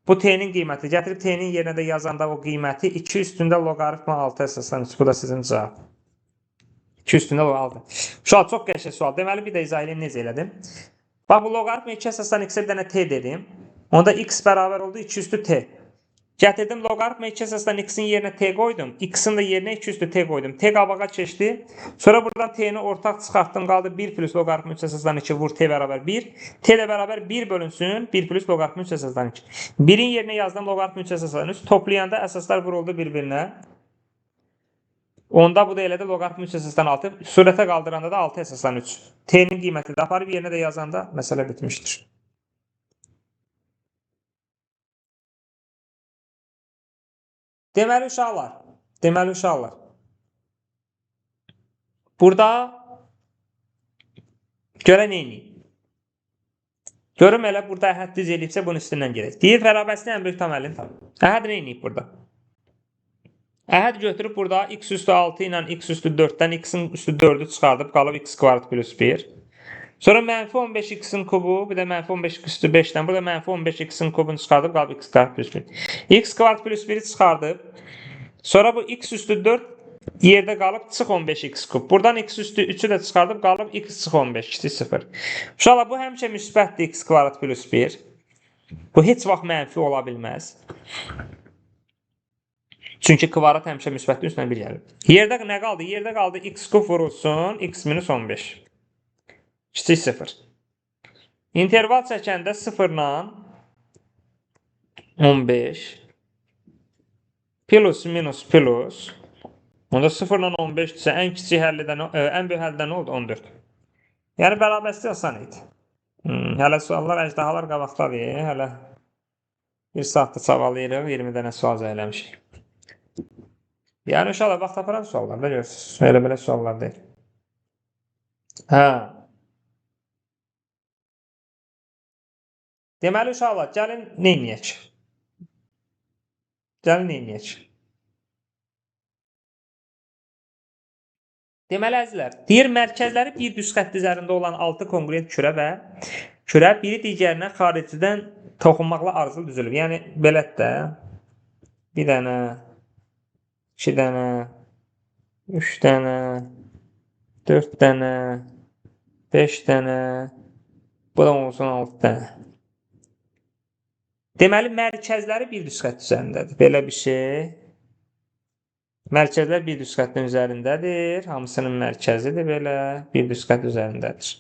Bu t-nin qiyməti. Gətirib t-nin yerinə də yazanda o qiyməti 2 üstündə loqaritma 6 əsasdan 3. Bu da sizin cavab. 2 üstündə 6. Uşaq, çox qəşəng sual. Deməli, bir də izah eləyim, necə elədim. Bax, bu loqaritma 2 əsasdan x-ə bir dənə t dedim. Onda x bərabər oldu 2 üstü t. Gətirdim loqaritma 2 əsasdan x-in yerinə t qoydum. X-in də yerinə 2 üstü t qoydum. T qabağa keçdi. Sonra buradan t-ni ortaq çıxartdım. Qaldı 1 plus loqaritma 3 əsasdan 2 vur t bərabər 1. T də bərabər 1 bölünsün. 1 plus loqaritma 3 əsasdan 2. 1-in yerinə yazdım loqaritma 3 əsasdan 3. Toplayanda əsaslar vuruldu bir-birinə. Onda bu da elə də loqaritma 3 əsasdan 6. Surətə qaldıranda da 6 əsasdan 3. T-nin qiyməti də aparıb yerinə də yazanda məsələ bitmişdir. Deməli uşaqlar, burada görə nə eləyib? Görüm elə burada Əhəd düz eləyibsə bunun üstündən gedək. Deyir, bərabərsin ən böyük tam əlini tap. Əhəd nə eləyib burada? Əhəd götürüb burada x üstü 6 ilə x üstü 4-dən x-in üstü 4-ü çıxardıb, qalıb x kvadrat plus 1. Sonra mənfi 15x-in kubu, bir də mənfi 15x üstü 5-dən, burada mənfi 15x-in kubunu çıxardıb, qalıb x kvadrat plus 1. X kvadrat plus 1-i çıxardıb, sonra bu x üstü 4 yerdə qalıb, çıx 15x kub. Buradan x üstü 3-ü də çıxardıb, qalıb x çıx 15, kiçik 0. Uşaqlar, bu həmişə müsbətdir x kvadrat plus 1. Bu heç vaxt mənfi ola bilməz. Çünki kvadrat həmişə müsbətli üstünə 1 gəlir. Yerdə nə qaldı? Yerdə qaldı x kub vurulsun, x minus 15. Kiçik 0. İnterval çəkəndə 0 ilə 15 plus minus plus. Onda 0 ilə 15 isə ən kiçik həllidən, ən böyük həllidən nə oldu? 14. Yəni bərabərsizlik asan idi. Hələ suallar, əjdahalar qabaqdadır. Hələ Bir saatda çabalayırıq, 20 dənə sual zəhləmişik. Yəni, uşaqlar, vaxt aparan suallar da görürsünüz. Elə belə suallar deyil. Hə. Deməli, uşaqlar, gəlin neyniyək? Gəlin neyniyək? Deməli, əzizlər, deyir, mərkəzləri bir düz xətt üzərində olan 6 konqruent kürə və kürə biri digərinə xaricidən toxunmaqla ardıcıl düzülüb. Yəni, belədir də, bir dənə, 2 dənə, 3 dənə, 4 dənə, 5 dənə, bu da olsun 6 dənə. Deməli, mərkəzləri bir düz xətt üzərindədir. Belə bir şey. Mərkəzlər bir düz xəttin üzərindədir. Hamısının mərkəzidir belə. Bir düz xətt üzərindədir.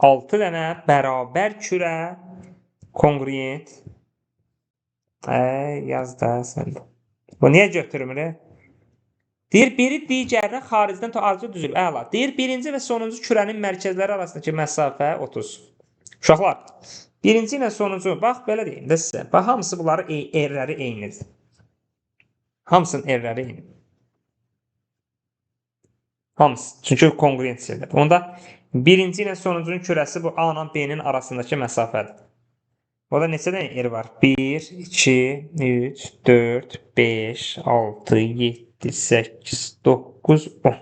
6 dənə bərabər kürə konqruent. Yaz da sən də. Bu niyə götürmür? Deyir, biri digərinə xaricdən ardıcıl düzülüb. Əla. Deyir, birinci və sonuncu kürənin mərkəzləri arasındakı məsafə 30. Uşaqlar, birinci ilə sonuncu, bax, belə deyim də sizə. Bax, hamısı bunları R-ləri eynidir. Hamısının R-ləri eynidir. Hamısı. Çünki konqruent sildir. Onda birinci ilə sonuncunun kürəsi bu A ilə B-nin arasındakı məsafədir. O da neçə dənə R var? 1, 2, 3, 4, 5, 6, 7, 8, 9, 10.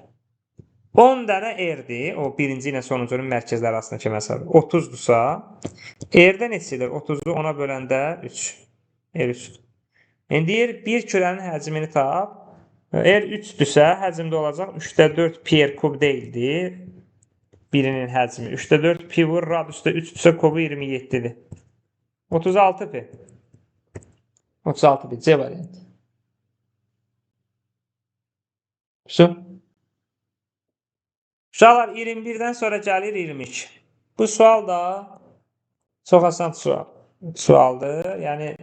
10 dənə R-dir. O birinci ilə sonuncunun mərkəzləri arasındakı məsafə. 30-dursa, R-də neçə edir? 30-u 10-a böləndə 3. R 3. İndi deyir, bir kürənin həcmini tap. R 3-dürsə, həcmdə olacaq 3-də 4 pi r kub deyildi. Birinin həcmi. 3-də 4 pi vur, radiusda 3-dürsə, kubu 27-dir. 36 pi. 36 pi. C variantı. Su. Uşaqlar, 21-dən sonra gəlir 22. Bu sual da çox asan sualdır. Yəni,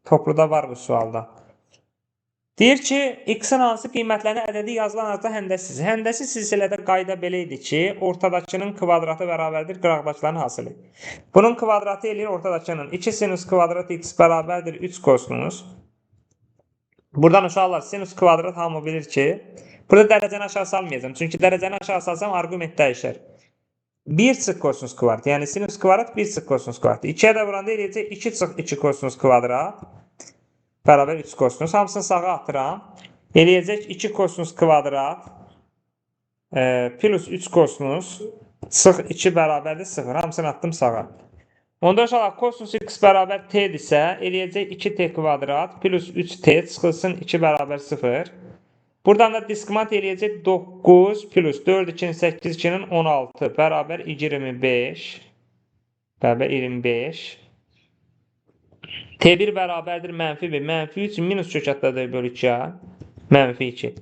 topluda var bu sualda. Deyir ki, x-in hansı qiymətlərini ədədi yazılan arada həndəsi. Həndəsi silsilədə qayda belə idi ki, ortadakının kvadratı bərabərdir qıraqdakıların hasılı. Bunun kvadratı eləyir ortadakının. 2 sinus kvadrat x bərabərdir 3 kosinus. Buradan uşaqlar, sinus kvadrat hamı bilir ki, burada dərəcəni aşağı salmayacağam. Çünki dərəcəni aşağı salsam arqument dəyişər. 1 çıx kosinus kvadrat. Yəni sinus kvadrat 1 çıx kosinus kvadrat. 2-yə də vuranda eləyəcək 2 çıx 2 kosinus kvadrat. Bərabər 3 kosinus. Hamısını sağa atıram. Eləyəcək 2 kosinus kvadrat plus 3 kosinus çıx 2 bərabərdir 0. Hamısını attım sağa. Onda uşaqlar, kosinus x bərabər t-dirsə, eləyəcək 2t kvadrat plus 3t çıxılsın 2 bərabər 0. Buradan da diskrimant eləyəcək 9 plus 4, 2-nin 8, 2-nin 16 bərabər 25. Bərabər 25. T1 bərabərdir mənfi 1, mənfi 3 minus kök atda 4 bölü 2-a, mənfi 2.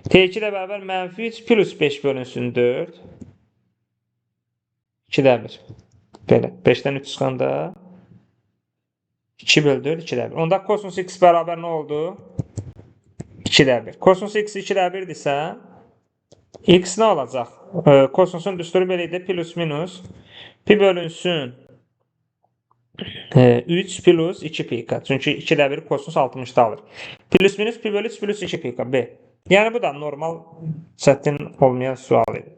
T2 də bərabər mənfi 3 plus 5 bölünsün 4. 2-də 1. Belə, 5-dən 3 çıxanda 2 bölü 4, 2-də 1. Onda kosinus x bərabər nə oldu? 2-də 1. Kosinus x 2-də 1-dirsə, x nə olacaq? Kosinusun düsturu belə idi, plus minus pi bölünsün 3 plus 2 pi k. Çünki 2-də 1 kosinus 60-da alır. Plus minus pi bölü 3 plus 2 pi k. B. Yəni bu da normal çətin olmayan sual idi.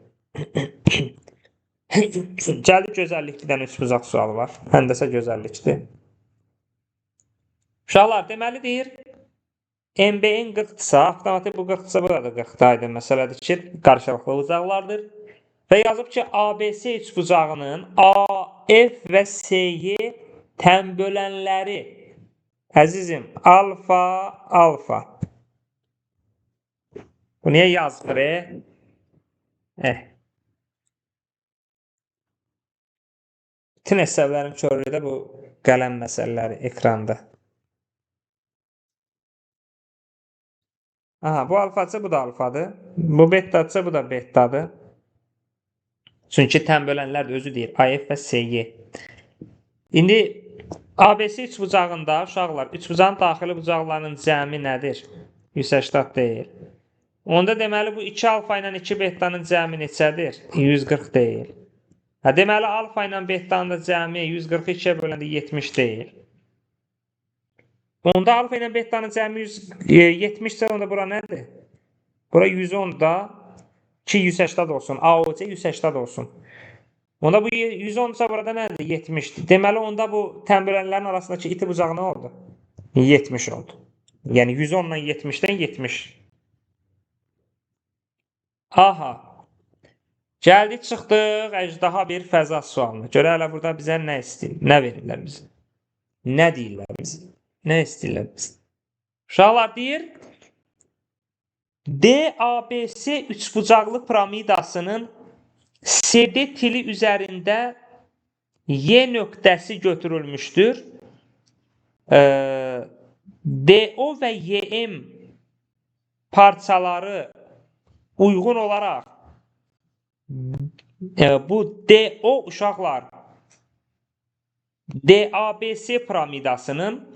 Gəldik gözəllik, bir dənə üçbucaq sualı var. Həndəsə gözəllikdir. Uşaqlar, deməli deyir, MBN 40-dırsa, avtomatik bu 40-dırsa, burada da 40-dır. Aydın məsələdir ki, qarşılıqlı bucaqlardır. Və yazıb ki, ABC üçbucağının AF və SY tənbölənləri, əzizim, alfa, alfa. Bu niyə yazmır? Bütün hesablarım körlüdə bu qələm məsələləri ekranda. Aha, bu alfadırsa bu da alfadır. Bu betadırsa bu da betadır. Çünki tənbölənlər də özü deyir. AF və SY. İndi ABC üçbucağında uşaqlar, üçbucağın daxili bucaqlarının cəmi nədir? 180 deyil. Onda deməli bu 2 alfa ilə 2 betanın cəmi neçədir? 140 deyil. Hə, deməli alfa ilə betanın da cəmi 142-yə böləndə 70 deyil. Onda alfa ilə betanın cəmi 170-sə, onda bura nədir? Bura 110 da 2 180 olsun. AOC 180 olsun. Onda bu 110-sa burada nədir? 70-dir. Deməli, onda bu tənbölənlərin arasındakı iti bucağı nə oldu? 70 oldu. Yəni 110 ilə 70-dən 70. Aha. Gəldik, çıxdıq əjdaha bir fəza sualına. Görə hələ burada bizə nə istəyir? Nə verirlər bizə? Nə deyirlər bizə? Nə istəyirlər bizə? Uşaqlar deyir, DABC üçbucaqlı piramidasının CD tili üzərində Y nöqtəsi götürülmüşdür. DO və YM parçaları uyğun olaraq bu DO uşaqlar DABC piramidasının,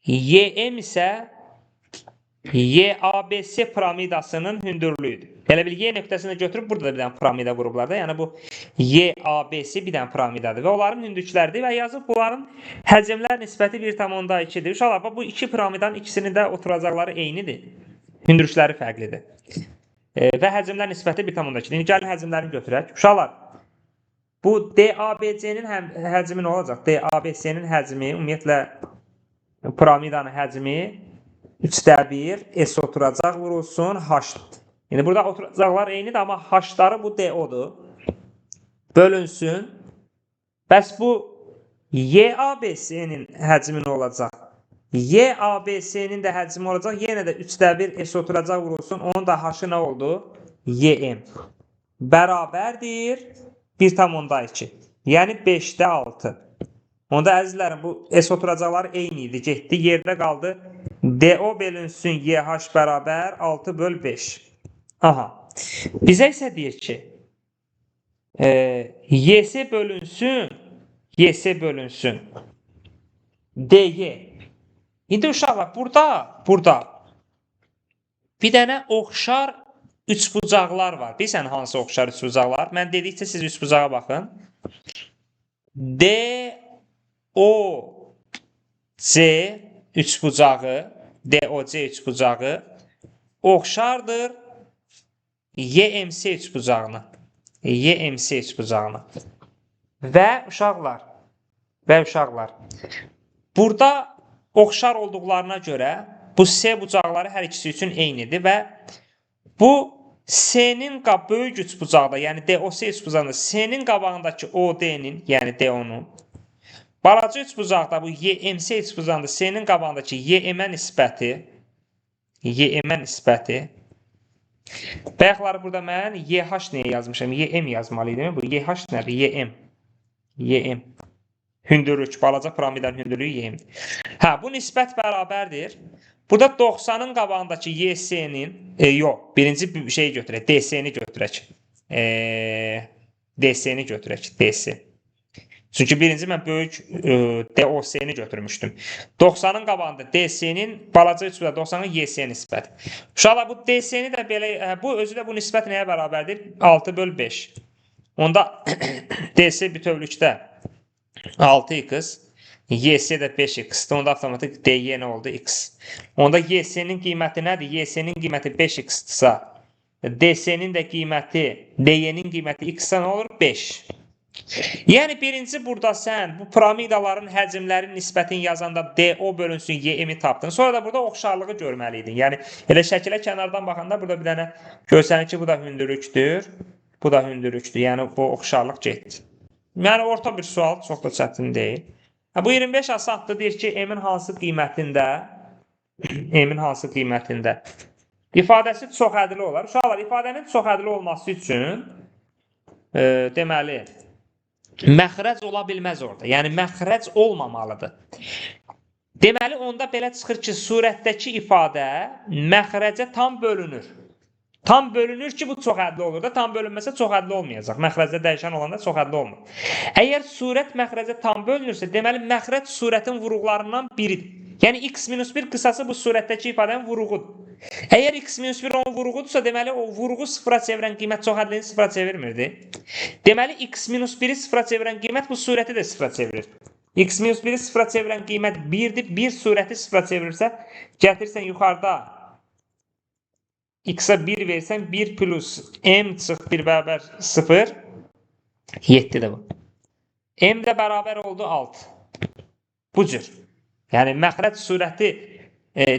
YM isə YABC piramidasının hündürlüyüdür. Elə bil Y nöqtəsini götürüb burada da bir dənə piramida qurublar da. Yəni bu YABC bir dənə piramidadır və onların hündürlükləridir və yazıb bunların həcmlər nisbəti 1,2-dir. Uşaqlar, bu iki piramidanın ikisinin də oturacaqları eynidir. Hündürlükləri fərqlidir. Və həcmlər nisbəti 1,2-dir. İndi gəlin həcmlərini götürək. Uşaqlar, bu DABC-nin həcmi nə olacaq? DABC-nin həcmi, ümumiyyətlə piramidanın həcmi 3-də 1 S oturacaq vurulsun H. İndi burada oturacaqlar eynidir, amma H-ları bu DO-dur. Bölünsün. Bəs bu YABC-nin həcmi nə olacaq? YABC-nin də həcmi olacaq. Yenə də 3-də 1 S oturacaq vurulsun. Onun da H-ı nə oldu? YM. Bərabərdir 1,2. Yəni 5-də 6. Onda əzizlərim, bu S oturacaqları eyni idi. Getdi, yerdə qaldı. DO bölünsün YH bərabər 6 böl 5. Aha. Bizə isə deyir ki, YS bölünsün, YS bölünsün DY. İndi uşaqlar, burada bir dənə oxşar üçbucaqlar var. Bilirsən hansı oxşar üçbucaqlar? Mən dedikcə siz üçbucağa baxın. D, O, C üçbucağı, DOC üçbucağı oxşardır YMC üçbucağına. YMC üçbucağına. Və uşaqlar, burada oxşar olduqlarına görə bu C bucaqları hər ikisi üçün eynidir və bu C-nin böyük üçbucaqda, yəni DOC üçbucağında C-nin qabağındakı OD-nin, yəni DO-nun, balaca üçbucaqda bu YMC üçbucağında C-nin qabağındakı YM-ə nisbəti, bayaqları burada mən YH nəyə yazmışam? YM yazmalı idim. Bu YH nədir? YM. YM. Hündürlük, balaca piramidanın hündürlüyü YM-dir. Hə, bu nisbət bərabərdir. Burada 90-ın qabağındakı YC-nin, yox, birinci şeyi götürək, DC-ni götürək. DC-ni götürək, DC. Çünki birinci mən böyük DOC-ni götürmüşdüm. 90-ın qabağında DC-nin, balaca üçbucaq 90-ın YC nisbəti. Uşaqlar, bu DC-ni də belə, bu özü də bu nisbət nəyə bərabərdir? 6 böl 5. Onda DC bütövlükdə 6x, YC də 5x-dir. Onda avtomatik DY nə oldu? X. Onda YC-nin qiyməti nədir? YC-nin qiyməti 5x-dirsə, DC-nin də qiyməti, DY-nin qiyməti x-sə nə olur? 5. Yəni birinci burada sən bu piramidaların həcmlərinin nisbətini yazanda DO bölünsün YM-i tapdın. Sonra da burada oxşarlığı görməliydin. Yəni elə şəkilə kənardan baxanda burada bir dənə görsənir ki, bu da hündürlükdür. Bu da hündürlükdür. Yəni bu oxşarlıq getdi. Yəni orta bir sual, çox da çətin deyil. Bu 25 asandır. Deyir ki, M-in hansı qiymətində M-in hansı qiymətində ifadəsi çox ədli olar. Uşaqlar, ifadənin çox ədli olması üçün deməli məxrəc ola bilməz orada. Yəni məxrəc olmamalıdır. Deməli onda belə çıxır ki, surətdəki ifadə məxrəcə tam bölünür. Tam bölünür ki, bu çox ədli olur da. Tam bölünməsə çox ədli olmayacaq. Məxrəcdə dəyişən olanda çox ədli olmur. Əgər surət məxrəcə tam bölünürsə, deməli məxrəc surətin vuruqlarından biridir. Yəni x minus 1 qısası bu surətdəki ifadənin vuruğudur. Əgər x minus 1 onun vuruğudursa, deməli o vuruğu sıfıra çevirən qiymət çox ədlini sıfıra çevirmirdi. Deməli x minus 1-i sıfıra çevirən qiymət bu surəti də sıfıra çevirir. X minus 1-i sıfıra çevirən qiymət 1-dir. 1 surəti sıfıra çevirirsə, gətirsən yuxarıda x-a 1 versən, 1 plus m çıx 1 bərabər 0, 7-dir bu. M də bərabər oldu 6. Bu cür. Yəni, məxrəc surəti,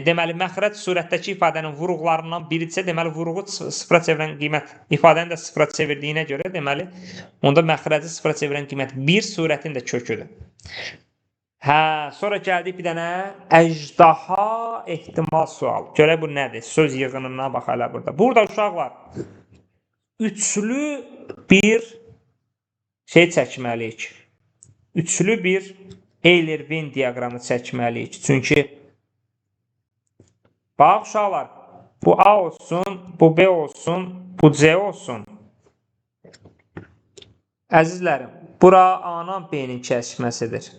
deməli, məxrəc surətdəki ifadənin vuruqlarından biridirsə, deməli, vuruğu sıfıra çevirən qiymət, ifadəni də sıfıra çevirdiyinə görə, deməli, onda məxrəci sıfıra çevirən qiymət 1 surətin də köküdür. Hə, sonra gəldik bir dənə əjdaha ehtimal sual. Görək bu nədir? Söz yığınına bax hələ burada. Burada uşaqlar, üçlü bir şey çəkməliyik. Üçlü bir Euler-Venn diaqramı çəkməliyik. Çünki bax uşaqlar, bu A olsun, bu B olsun, bu C olsun. Əzizlərim, bura A-la B-nin kəsişməsidir.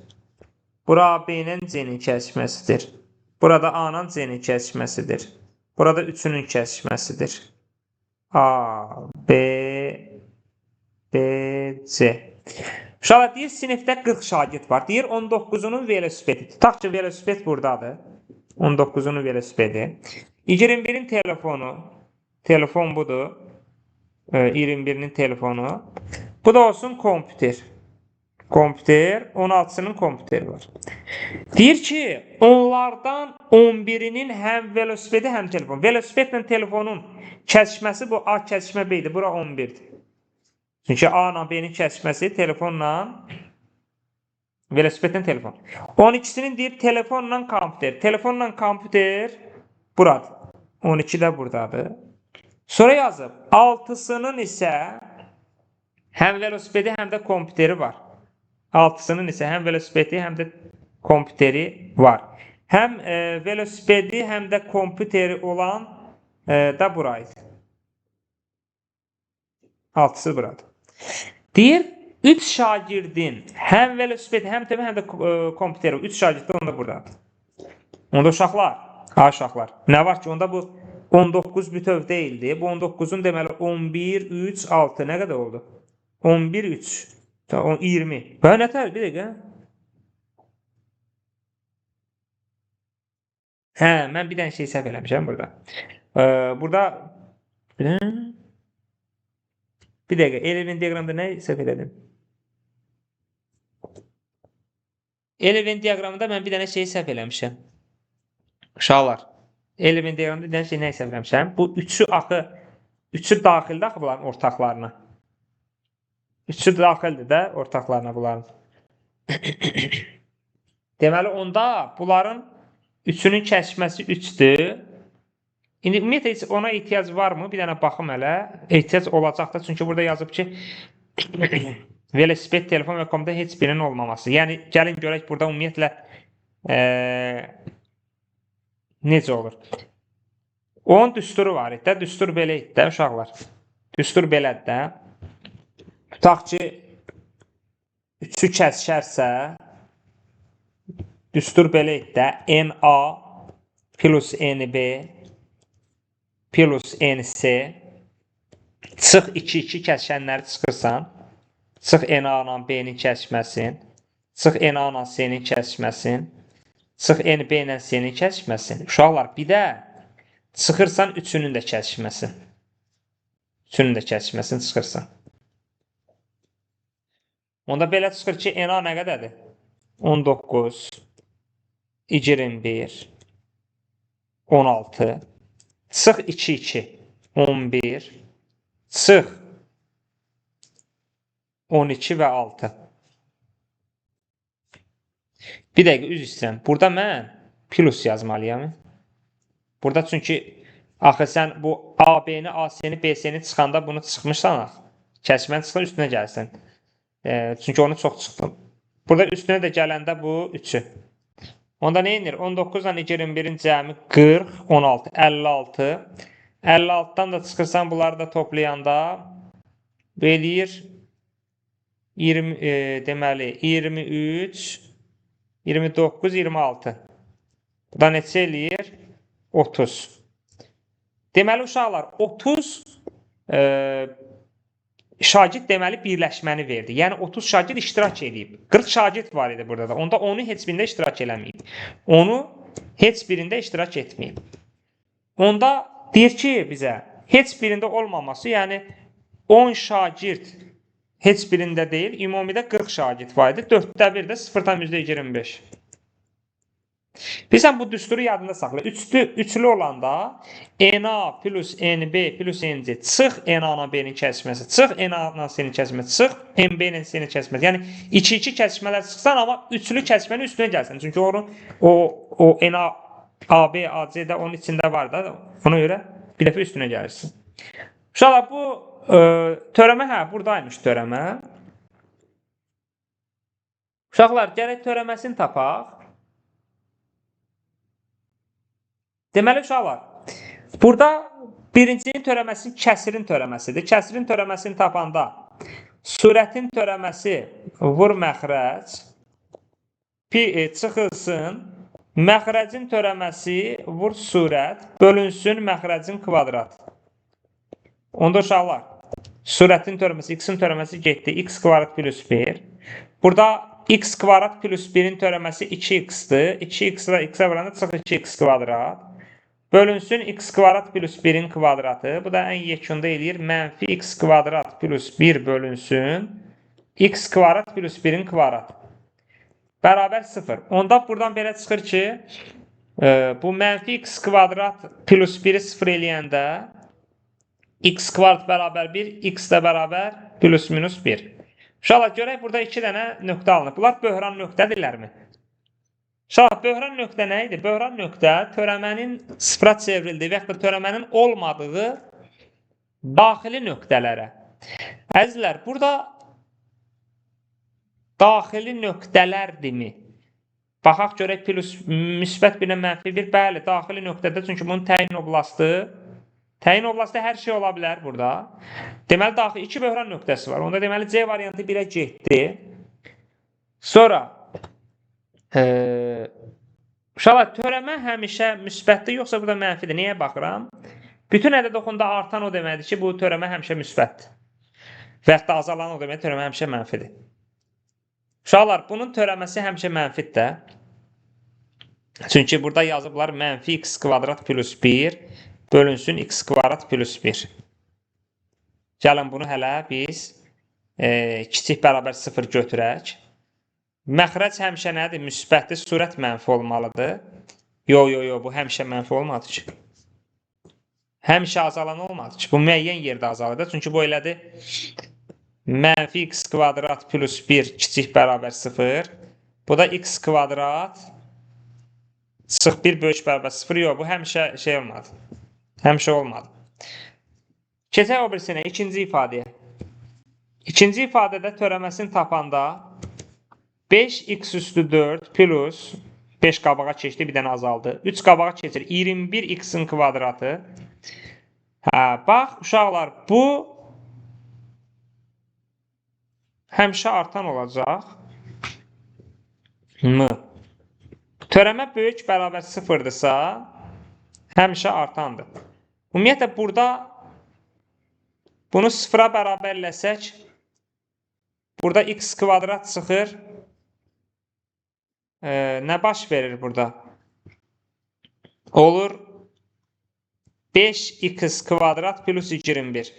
Bura B-lə C-nin kəsişməsidir. Burada A-la C-nin kəsişməsidir. Burada üçünün kəsişməsidir. A, B, B, C. Uşaqlar, deyir, sinifdə 40 şagird var. Deyir, 19-unun velosipedi. Tutaq ki, velosiped buradadır. 19-unun velosipedi. 21-in telefonu. Telefon budur. 21-nin telefonu. Bu da olsun kompüter. Kompüter, 16-sının kompüteri var. Deyir ki, onlardan 11-inin həm velosipedi, həm telefon. Velosipedlə telefonun kəsişməsi bu A kəsişmə B idi. Bura 11-dir. Çünki A ilə B-nin kəsişməsi telefonla, velosipedlə telefon. 12-sinin deyir telefonla kompüter. Telefonla kompüter buradır. 12 də buradadır. Sonra yazıb, 6-sının isə həm velosipedi, həm də kompüteri var. 6-sının isə həm velosipedi, həm də kompüteri var. Həm velosipedi, həm də kompüteri olan da buraydı. 6-sı buradır. Deyir, 3 şagirdin həm velosipedi, həm təbii, həm də kompüteri. 3 şagird də onda buradadır. Onda uşaqlar, ha uşaqlar, nə var ki, onda bu 19 bütöv deyildi. Bu 19-un deməli 11, 3, 6 nə qədər oldu? 11, 3, 20. Bə, nə tər? Bir dəqiqə. Hə, mən bir dənə şey səhv eləmişəm burada. Burada bir dəqiqə, Euler-Venn diaqramda nə səhv elədim? Euler-Venn diaqramında mən bir dənə şey səhv eləmişəm. Uşaqlar, Euler-Venn diaqramında bir dənə şey nə səhv eləmişəm? Bu üçü axı, üçü daxildir axı bunların ortaqlarına. Üçü daxildir də ortaqlarına bunların. Deməli, onda bunların üçünün kəsişməsi 3-dür. İndi ümumiyyətlə heç ona ehtiyac varmı? Bir dənə baxım hələ. Ehtiyac olacaq da, çünki burada yazıb ki, velosiped, telefon və kompüter heç birinin olmaması. Yəni, gəlin görək burada ümumiyyətlə necə olur. Onun düsturu var idi də. Düstur belə idi də, uşaqlar. Düstur belədir də. Tutaq ki, üçü kəsişərsə, düstur belə idi də, NA plus NB plus NC çıx 2-2 kəsişənləri çıxırsan, çıx NA ilə B-nin kəsişməsin, çıx NA ilə C-nin kəsişməsin, çıx NB ilə C-nin kəsişməsin. Uşaqlar, bir də çıxırsan üçünün də kəsişməsin. Üçünün də kəsişməsin çıxırsan. Onda belə çıxır ki, NA nə qədərdir? 19, 21, 16, çıx 2, 2, 11, çıx 12 və 6. Bir dəqiqə, üzr istəyirəm. Burada mən plus yazmalıyam. Burada çünki axı sən bu A, B-ni, A, C-ni, B, C-ni çıxanda bunu çıxmışsan axı. Kəsişməni çıxsan üstünə gəlsin. Çünki onu çox çıxdım. Burada üstünə də gələndə bu 3-ü. Onda nə edir? 19 ilə 21-in cəmi 40, 16, 56. 56-dan da çıxırsan, bunları da toplayanda eləyir 20, deməli 23, 29, 26. Bu da neçə eləyir? 30. Deməli uşaqlar, 30 Şagird deməli birləşməni verdi. Yəni 30 şagird iştirak edib. 40 şagird var idi burada da. Onda onu heç birində iştirak eləməyib. Onu heç birində iştirak etməyib. Onda deyir ki bizə heç birində olmaması, yəni 10 şagird heç birində deyil, ümumidə 40 şagird var idi. 4-də 1 də 0,25. Bilirsən, bu düsturu yadında saxla. Üçlü olanda NA plus NB plus NC çıx NA-la B-nin kəsişməsi, çıx NA-la C-nin kəsişməsi, çıx NB-lə C-nin kəsişməsi. Yəni 2-2 kəsişmələr çıxsan, amma üçlü kəsişmənin üstünə gəlsən. Çünki onun o NA, AB, AC də onun içində var da. Ona görə bir dəfə üstünə gəlirsin. Uşaqlar, bu törəmə, hə, buradaymış törəmə. Uşaqlar, gərək törəməsini tapaq. Deməli, uşaqlar, burada birincinin törəməsi kəsirin törəməsidir. Kəsirin törəməsini tapanda sürətin törəməsi vur məxrəc, çıxılsın, məxrəcin törəməsi vur sürət, bölünsün məxrəcin kvadrat. Onda uşaqlar, sürətin törəməsi, x-in törəməsi getdi, x kvadrat plus 1. Burada x kvadrat plus 1-in törəməsi 2x-dir. 2x ilə x-ə vuranda çıxır 2x kvadrat. Bölünsün x kvadrat plus 1-in kvadratı. Bu da ən yekunda eləyir. Mənfi x kvadrat plus 1 bölünsün x kvadrat plus 1-in kvadratı. Bərabər 0. Onda buradan belə çıxır ki, bu mənfi x kvadrat plus 1-i 0 eləyəndə x kvadrat bərabər 1, x də bərabər plus minus 1. Uşaqlar, görək burada 2 dənə nöqtə alınır. Bunlar böhran nöqtədirlərmi? Uşaqlar, böhran nöqtə nə idi? Böhran nöqtə törəmənin sıfıra çevrildiyi və yaxud da törəmənin olmadığı daxili nöqtələrə. Əzizlər, burada daxili nöqtələrdirmi? Baxaq görək plus müsbət 1-ə mənfi 1. Bəli, daxili nöqtədə, çünki bunun təyin oblastı. Təyin oblastı hər şey ola bilər burada. Deməli, daxili 2 böhran nöqtəsi var. Onda deməli, C variantı 1-ə getdi. Sonra uşaqlar, törəmə həmişə müsbətdir, yoxsa burada mənfidir? Niyə baxıram? Bütün ədəd oxunda artan o deməkdir ki, bu törəmə həmişə müsbətdir. Və hətta azalan o deməkdir, törəmə həmişə mənfidir. Uşaqlar, bunun törəməsi həmişə mənfidir də. Çünki burada yazıblar mənfi x kvadrat plus 1 bölünsün x kvadrat plus 1. Gəlin bunu hələ biz kiçik bərabər 0 götürək. Məxrəc həmişə nədir? Müsbətli, sürət mənfi olmalıdır. Yo, yo, yo, bu həmişə mənfi olmadı ki. Həmişə azalan olmadı ki. Bu müəyyən yerdə azalır da. Çünki bu elədir. Mənfi x kvadrat plus 1 kiçik bərabər 0. Bu da x kvadrat çıx 1 böyük bərabər 0. Yox, bu həmişə şey olmadı. Həmişə olmadı. Keçək o birisinə, ikinci ifadəyə. İkinci ifadədə törəməsini tapanda 5x üstü 4 plus 5 qabağa keçdi, bir dənə azaldı. 3 qabağa keçir, 21x-in kvadratı. Hə, bax, uşaqlar, bu həmişə artan olacaq. M. Törəmə böyük bərabər 0-dırsa, həmişə artandır. Ümumiyyətlə, burada bunu 0-a bərabərləsək, burada x kvadrat çıxır. Nə baş verir burada? Olur 5x kvadrat plus 21.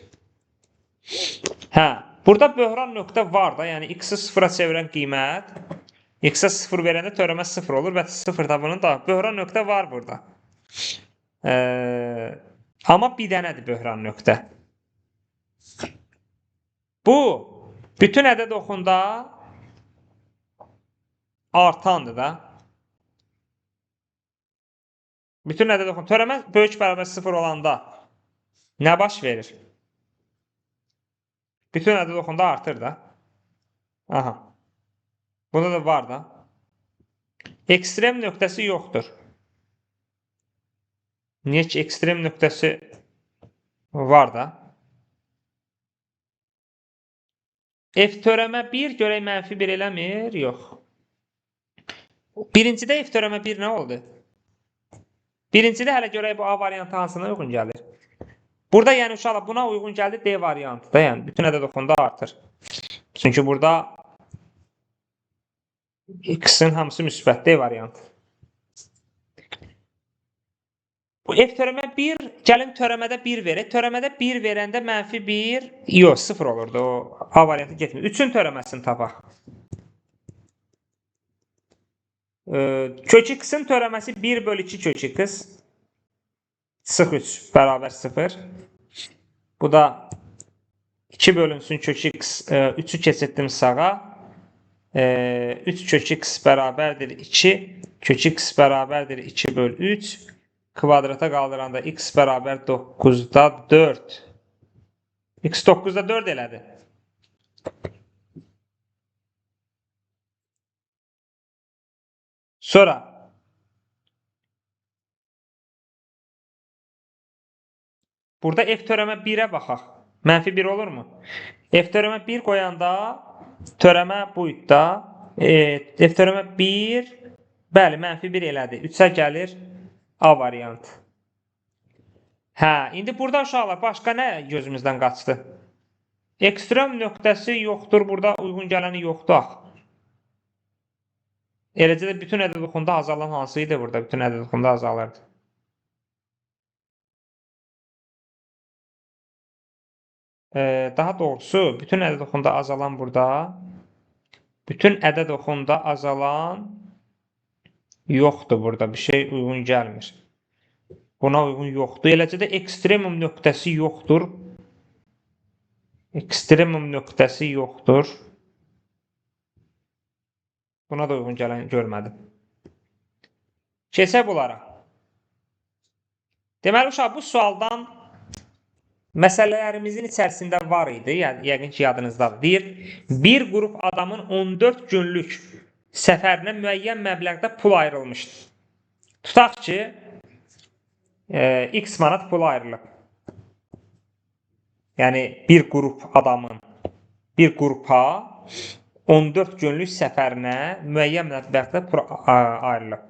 Hə, burada böhran nöqtə var da, yəni x-i 0-a çevirən qiymət, x-ə 0 verəndə törəmə 0 olur və 0 da bunun da böhran nöqtə var burada. Amma bir dənədir böhran nöqtə. Bu, bütün ədəd oxunda artandır da. Bütün ədəd oxunda. Törəmə böyük bərabər 0 olanda nə baş verir? Bütün ədəd oxunda artır da. Aha. Bunda da var da. Ekstrem nöqtəsi yoxdur. Niyə ki ekstrem nöqtəsi var da? F törəmə 1 görək mənfi 1 eləmir? Yox. Birincidə F törəmə 1 nə oldu? Birincidə hələ görək bu A variantı hansına uyğun gəlir? Burada yəni uşaqlar buna uyğun gəldi D variantı da, yəni bütün ədəd oxunda artır. Çünki burada x-in hamısı müsbət, D variantı. Bu F törəmə 1, gəlin törəmədə 1 verək. Törəmədə 1 verəndə mənfi 1, yox 0 olurdu. O A variantı getmir. 3-ün törəməsini tapaq. Kök x-in törəməsi 1 bölü 2 kök x. Sıx 3 bərabər 0. Bu da 2 bölünsün kök x, 3-ü keçirtdim sağa. 3 kök x bərabərdir 2. Kök x bərabərdir 2 böl 3. Kvadrata qaldıranda x bərabər 9-da 4. X 9-da 4 elədi. Sonra burada F törəmə 1-ə baxaq. Mənfi 1 olurmu? F törəmə 1 qoyanda törəmə buyutda F törəmə 1, bəli, mənfi 1 elədi. 3-ə gəlir A variantı. Hə, indi burada uşaqlar başqa nə gözümüzdən qaçdı? Ekstrem nöqtəsi yoxdur, burada uyğun gələni yoxdur axı. Eləcə də bütün ədəd oxunda azalan hansı idi burada? Bütün ədəd oxunda azalırdı. Daha doğrusu, bütün ədəd oxunda azalan burada, bütün ədəd oxunda azalan yoxdur burada. Bir şey uyğun gəlmir. Buna uyğun yoxdur. Eləcə də ekstremum nöqtəsi yoxdur. Ekstremum nöqtəsi yoxdur. Buna da uyğun gələn görmədim. Keçək bunlara. Deməli, uşaq, bu sualdan məsələlərimizin içərisində var idi. Yəni, yəqin ki, yadınızdadır. Deyir, bir qrup adamın 14 günlük səfərinə müəyyən məbləğdə pul ayrılmışdır. Tutaq ki, x manat pul ayrılıb. Yəni, bir qrup adamın, bir qrupa 14 günlük səfərinə müəyyən məbləğdə pul ayrılıb.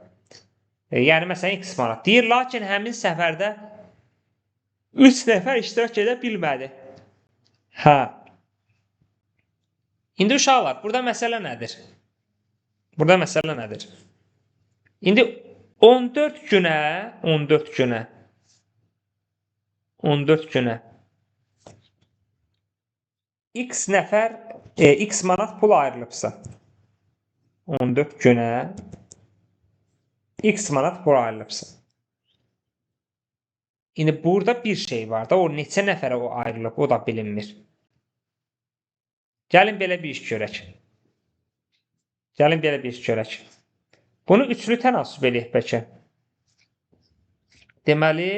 Yəni, məsələn, x manat. Deyir, lakin həmin səfərdə 3 nəfər iştirak edə bilmədi. Hə. İndi uşaqlar, burada məsələ nədir? Burada məsələ nədir? İndi 14 günə, 14 günə, 14 günə x nəfər, x manat pul ayrılıbsa, 14 günə x manat pul ayrılıbsa. İndi burada bir şey var da, o neçə nəfərə o ayrılıb, o da bilinmir. Gəlin belə bir iş görək. Gəlin belə bir iş görək. Bunu üçlü tənasüb eləyək bəlkə. Deməli,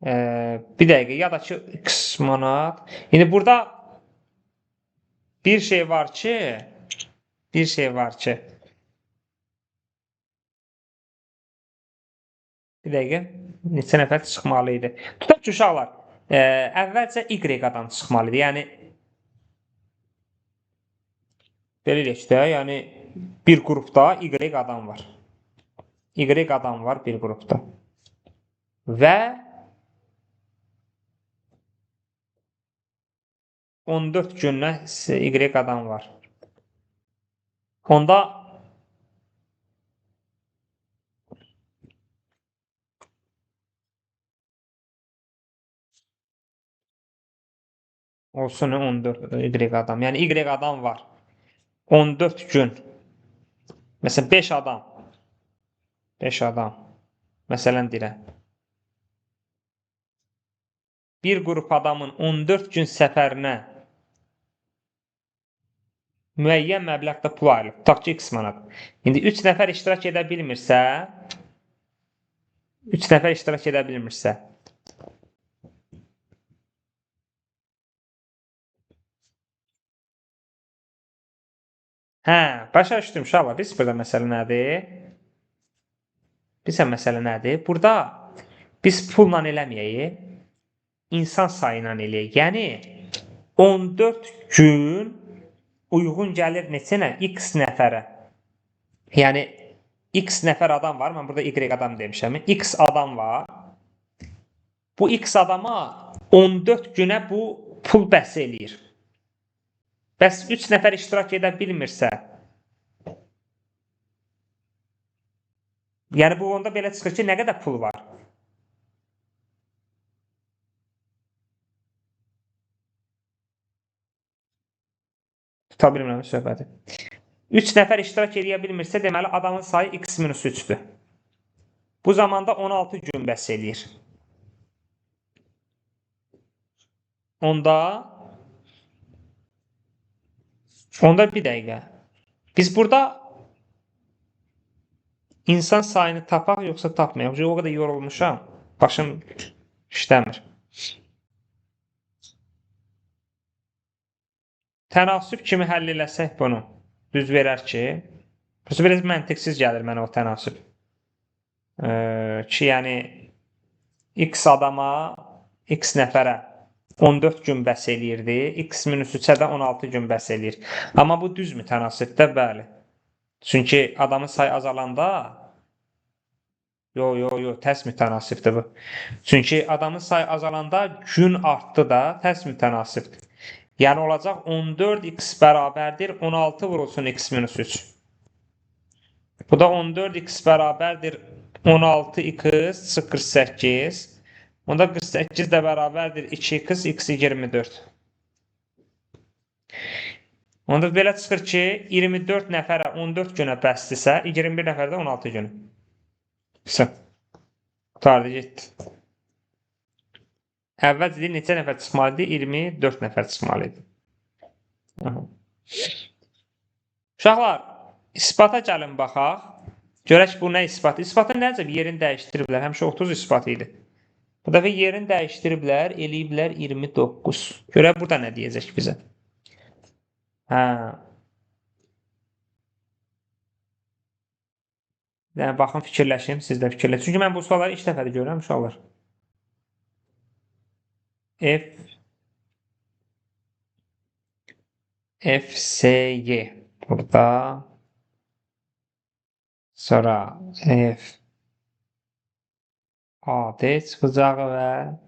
bir dəqiqə, ya da ki, x manat. İndi burada bir şey var ki, bir dəqiqə, neçə nəfər çıxmalı idi. Tutaq ki, uşaqlar, əvvəlcə Y adam çıxmalı idi. Yəni, belə eləyək də, yəni bir qrupda Y adam var. Y adam var bir qrupda. Və 14 günə Y adam var. Onda olsun 14 Y adam. Yəni Y adam var. 14 gün. Məsələn 5 adam. 5 adam. Məsələn deyirəm. Bir qrup adamın 14 gün səfərinə müəyyən məbləğdə pul ayrılıb. Tutaq ki, x manat. İndi 3 nəfər iştirak edə bilmirsə, 3 nəfər iştirak edə bilmirsə, hə, başa düşdüm uşaqlar. Biz burada məsələ nədir? Bizə məsələ nədir? Burada biz pulla eləməyək, insan sayı ilə eləyək. Yəni 14 gün uyğun gəlir neçə nə? X nəfərə. Yəni X nəfər adam var. Mən burada Y adam demişəm. X adam var. Bu X adama 14 günə bu pul bəs eləyir. Bəs 3 nəfər iştirak edə bilmirsə, yəni bu onda belə çıxır ki, nə qədər pul var? Tuta bilmirəm söhbəti. 3 nəfər iştirak eləyə bilmirsə, deməli adamın sayı x minus 3-dür. Bu zamanda 16 gün bəs eləyir. Onda bir dəqiqə. Biz burada insan sayını tapaq yoxsa tapmayaq? O qədər yorulmuşam. Başım işləmir. Tənasüb kimi həll eləsək bunu, düz verər ki, biraz məntiqsiz gəlir mənə o tənasüb. Ki, yəni X adama, X nəfərə 14 gün bəs eləyirdi, X minus 3-ə də 16 gün bəs eləyir. Amma bu düz mütənasibdə, bəli. Çünki adamın sayı azalanda, yo, tərs mütənasibdir bu. Çünki adamın sayı azalanda gün artdı da, tərs mütənasibdir. Yəni olacaq 14x bərabərdir 16 vurulsun x minus 3. Bu da 14x bərabərdir 16x çıx 48. Onda 48 də bərabərdir 2x, x 24. Onda belə çıxır ki, 24 nəfərə 14 günə bəsdirsə, 21 nəfərə də 16 günə. Qurtardı, getdi. Əvvəl dedi, neçə nəfər çıxmalı idi? 24 nəfər çıxmalı idi. Aha. Uşaqlar, isbata gəlin baxaq. Görək bu nə isbatı? İsbatın necə yerini dəyişdiriblər. Həmişə 30 isbatı idi. Bu dəfə yerini dəyişdiriblər, eləyiblər 29. Görək burada nə deyəcək bizə. Hə. Yəni, baxın, fikirləşim, siz də fikirləşin. Çünki mən bu sualları ilk dəfədir görürəm, uşaqlar. F, F, S, Y. Burada. Sonra F, A, D çıxacağı və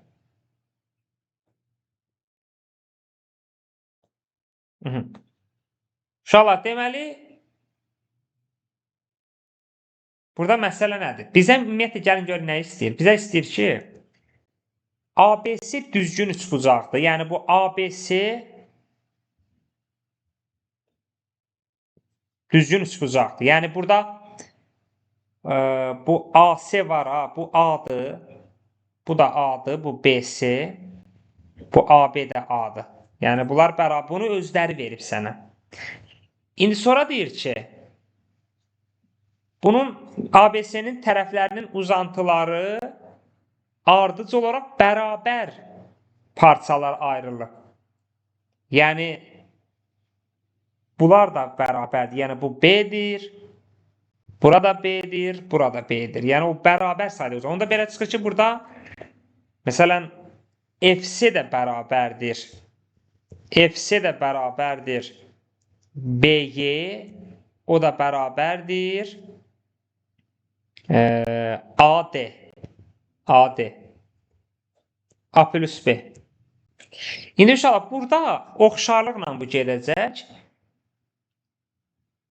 Uşaqlar, deməli, burada məsələ nədir? Bizə ümumiyyətlə, gəlin görün nə istəyir? Bizə istəyir ki, ABC düzgün üçbucaqdır. Yəni, bu ABC düzgün üçbucaqdır. Yəni, burada bu AC var, ha, bu A-dır, bu da A-dır, bu BC, bu AB də A-dır. Yəni, bunlar bərabər, bunu özləri verib sənə. İndi sonra deyir ki, bunun ABC-nin tərəflərinin uzantıları ardıcıl olaraq bərabər parçalar ayrılır. Yəni, bunlar da bərabərdir. Yəni, bu B-dir, burada B-dir, burada B-dir. Yəni, o bərabər sayılır. Onda belə çıxır ki, burada, məsələn, FC də bərabərdir. FC də bərabərdir BY, o da bərabərdir AD. AD. A plus B. İndi inşallah burada oxşarlıqla bu gedəcək.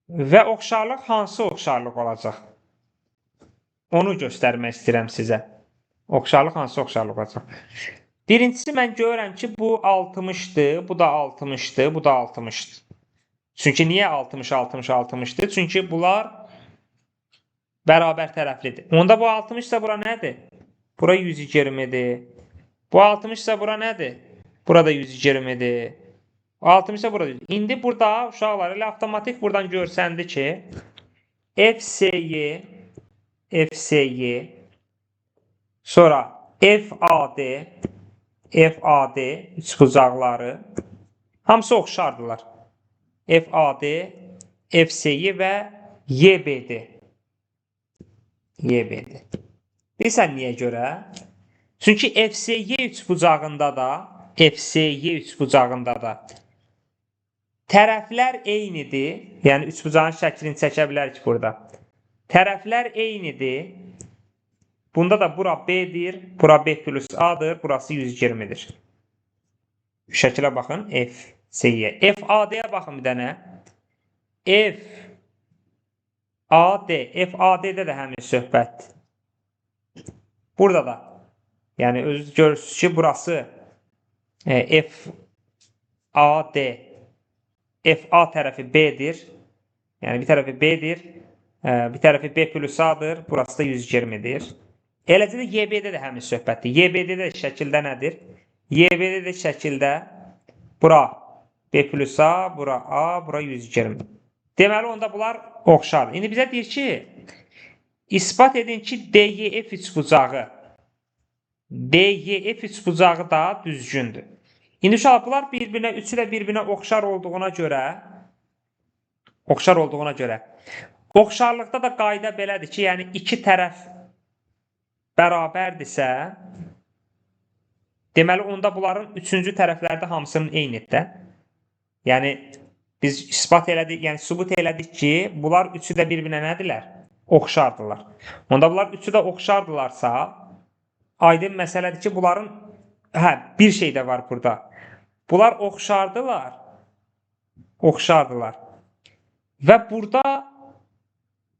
Və oxşarlıq hansı oxşarlıq olacaq? Onu göstərmək istəyirəm sizə. Oxşarlıq hansı oxşarlıq olacaq? Birincisi mən görürəm ki, bu 60-dır, bu da 60-dır, bu da 60-dır. Çünki niyə 60, 60, 60-dır? Çünki bunlar bərabər tərəflidir. Onda bu 60 isə bura nədir? Bura 120-dir. Bu 60 isə bura nədir? Burada 120-dir. 60 isə burada. İndi burada uşaqlar elə avtomatik buradan görsəndi ki, FCY, FCY, sonra FAD, FAD üçbucaqları hamısı oxşardılar. FAD, FCY və YBD. YBD. Bilirsən niyə görə? Çünki FCY üçbucağında da, FCY üçbucağında da tərəflər eynidir. Yəni üçbucağın şəklini çəkə bilərik burada. Tərəflər eynidir. Bunda da bura B-dir, bura B plus A-dır, burası 120-dir. Şəkilə baxın, F-C-yə. F-A-D-yə baxın bir dənə. F-A-D. F-A-D-də də həmin söhbətdir. Burada da. Yəni, özünüz görürsünüz ki, burası F-A-D. F-A tərəfi B-dir. Yəni, bir tərəfi B-dir. Bir tərəfi B plus A-dır. Burası da 120-dir. Eləcə də YB-də də həmin söhbətdir. YB-də də şəkildə nədir? YB-də də şəkildə bura B plus A, bura A, bura 120. Deməli, onda bunlar oxşardır. İndi bizə deyir ki, isbat edin ki, DYF üçbucağı DYF üçbucağı da düzgündür. İndi uşaqlar, bunlar bir-birinə, üçü də bir-birinə oxşar olduğuna görə oxşarlıqda da qayda belədir ki, yəni iki tərəf bərabərdirsə, deməli, onda bunların üçüncü tərəfləri də hamısının eynidir də. Yəni, biz isbat elədik, yəni sübut elədik ki, bunlar üçü də bir-birinə nədirlər? Oxşardılar. Onda bunlar üçü də oxşardılarsa, aydın məsələdir ki, bunların, hə, bir şey də var burada. Bunlar oxşardılar. Oxşardılar. Və burada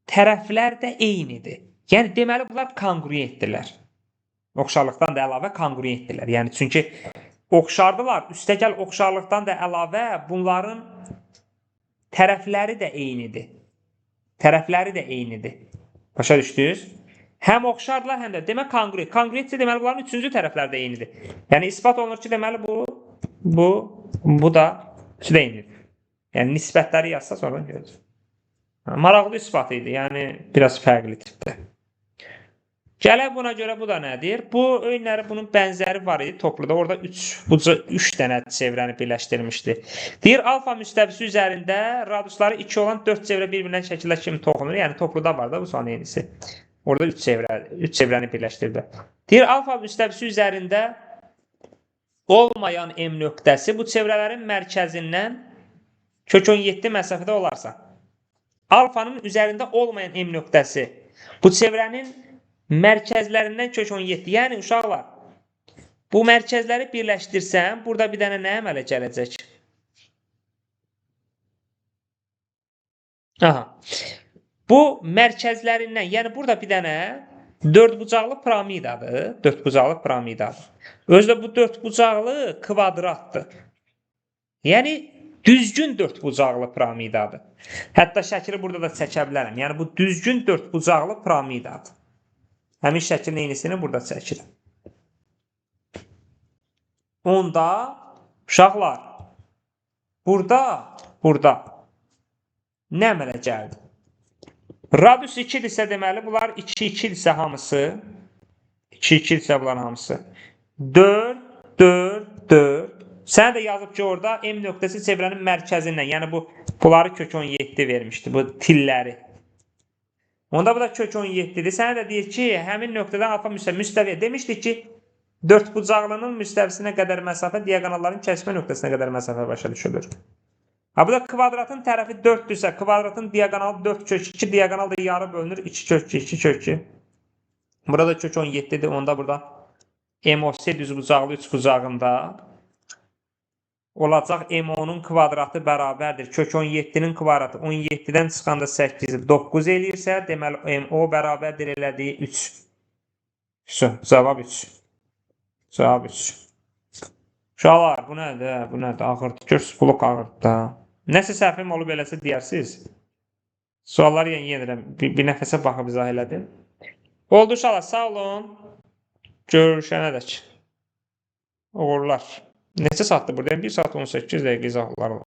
tərəflər də eynidir. Yəni, deməli, bunlar konqruentdirlər. Oxşarlıqdan da əlavə konqruentdirlər. Yəni, çünki oxşardılar, üstəgəl oxşarlıqdan da əlavə bunların tərəfləri də eynidir. Tərəfləri də eynidir. Başa düşdünüz? Həm oxşardılar, həm də demək konqruent. Konqruentsə deməli, bunların üçüncü tərəfləri də eynidir. Yəni, isbat olunur ki, deməli, bu da üçü də eynidir. Yəni, nisbətləri yazsa sonra görəcək. Maraqlı isbat idi. Yəni, biraz fərqli tipdə. Gələk buna görə bu da nədir? Bu öyünləri bunun bənzəri var idi topluda. Orada 3 dənə çevrəni birləşdirmişdi. Deyir, alfa müstəvisi üzərində radiusları 2 olan 4 çevrə bir-birindən şəkildə kimi toxunur. Yəni, topluda var da bu sualın eynisi. Orada 3 çevrəni birləşdirdi. Deyir, alfa müstəvisi üzərində olmayan M nöqtəsi bu çevrələrin mərkəzindən kök 17 məsafədə olarsa, alfanın üzərində olmayan M nöqtəsi bu çevrənin mərkəzlərindən kök 17. Yəni, uşaqlar, bu mərkəzləri birləşdirsəm, burada bir dənə nə əmələ gələcək? Aha. Bu mərkəzlərindən, yəni burada bir dənə dördbucaqlı piramidadır. Dördbucaqlı piramidadır. Özü də bu dördbucaqlı kvadratdır. Yəni, düzgün dördbucaqlı piramidadır. Hətta şəkili burada da çəkə bilərəm. Yəni, bu düzgün dördbucaqlı piramidadır. Həmin şəklin eynisini burada çəkirəm. Onda, uşaqlar, burada nə əmələ gəldi? Radius 2-dirsə deməli, bunlar 2, 2-dirsə hamısı, 2, 2-dirsə bunların hamısı. 4, 4, 4. Sənə də yazıb ki, orada M nöqtəsi çevrənin mərkəzindən, yəni bunları kök 17 vermişdi, bu tilləri. Onda bu da kök 17-dir. Sənə də deyir ki, həmin nöqtədən alfa müstəviyə. Demişdik ki, dördbucaqlının müstəvisinə qədər məsafə diaqonalların kəsmə nöqtəsinə qədər məsafə başa düşülür. Ha, bu da kvadratın tərəfi 4-dürsə, kvadratın diaqonalı 4 kök 2, diaqonal da yarı bölünür. 2 kök 2, 2 kök 2. Burada kök 17-dir. Onda burada MOC düzbucaqlı üçbucağında olacaq MO-nun kvadratı bərabərdir. Kök 17-nin kvadratı 17-dən çıxanda 8-i 9 eləyirsə, deməli MO bərabərdir elədiyi 3. Cavab 3. Cavab 3. Uşaqlar, bu nədir? Bu nədir? Ağırdır. Görürsünüz, blok ağırdır da. Nəsə səhvim olub eləsə deyərsiz. Sualları yəni yenirəm. Bir nəfəsə baxıb izah elədim. Oldu uşaqlar, sağ olun. Görüşənədək. Uğurlar. Neçə saatdır buradayım? 1 saat 18 dəqiqə izahlar oldu.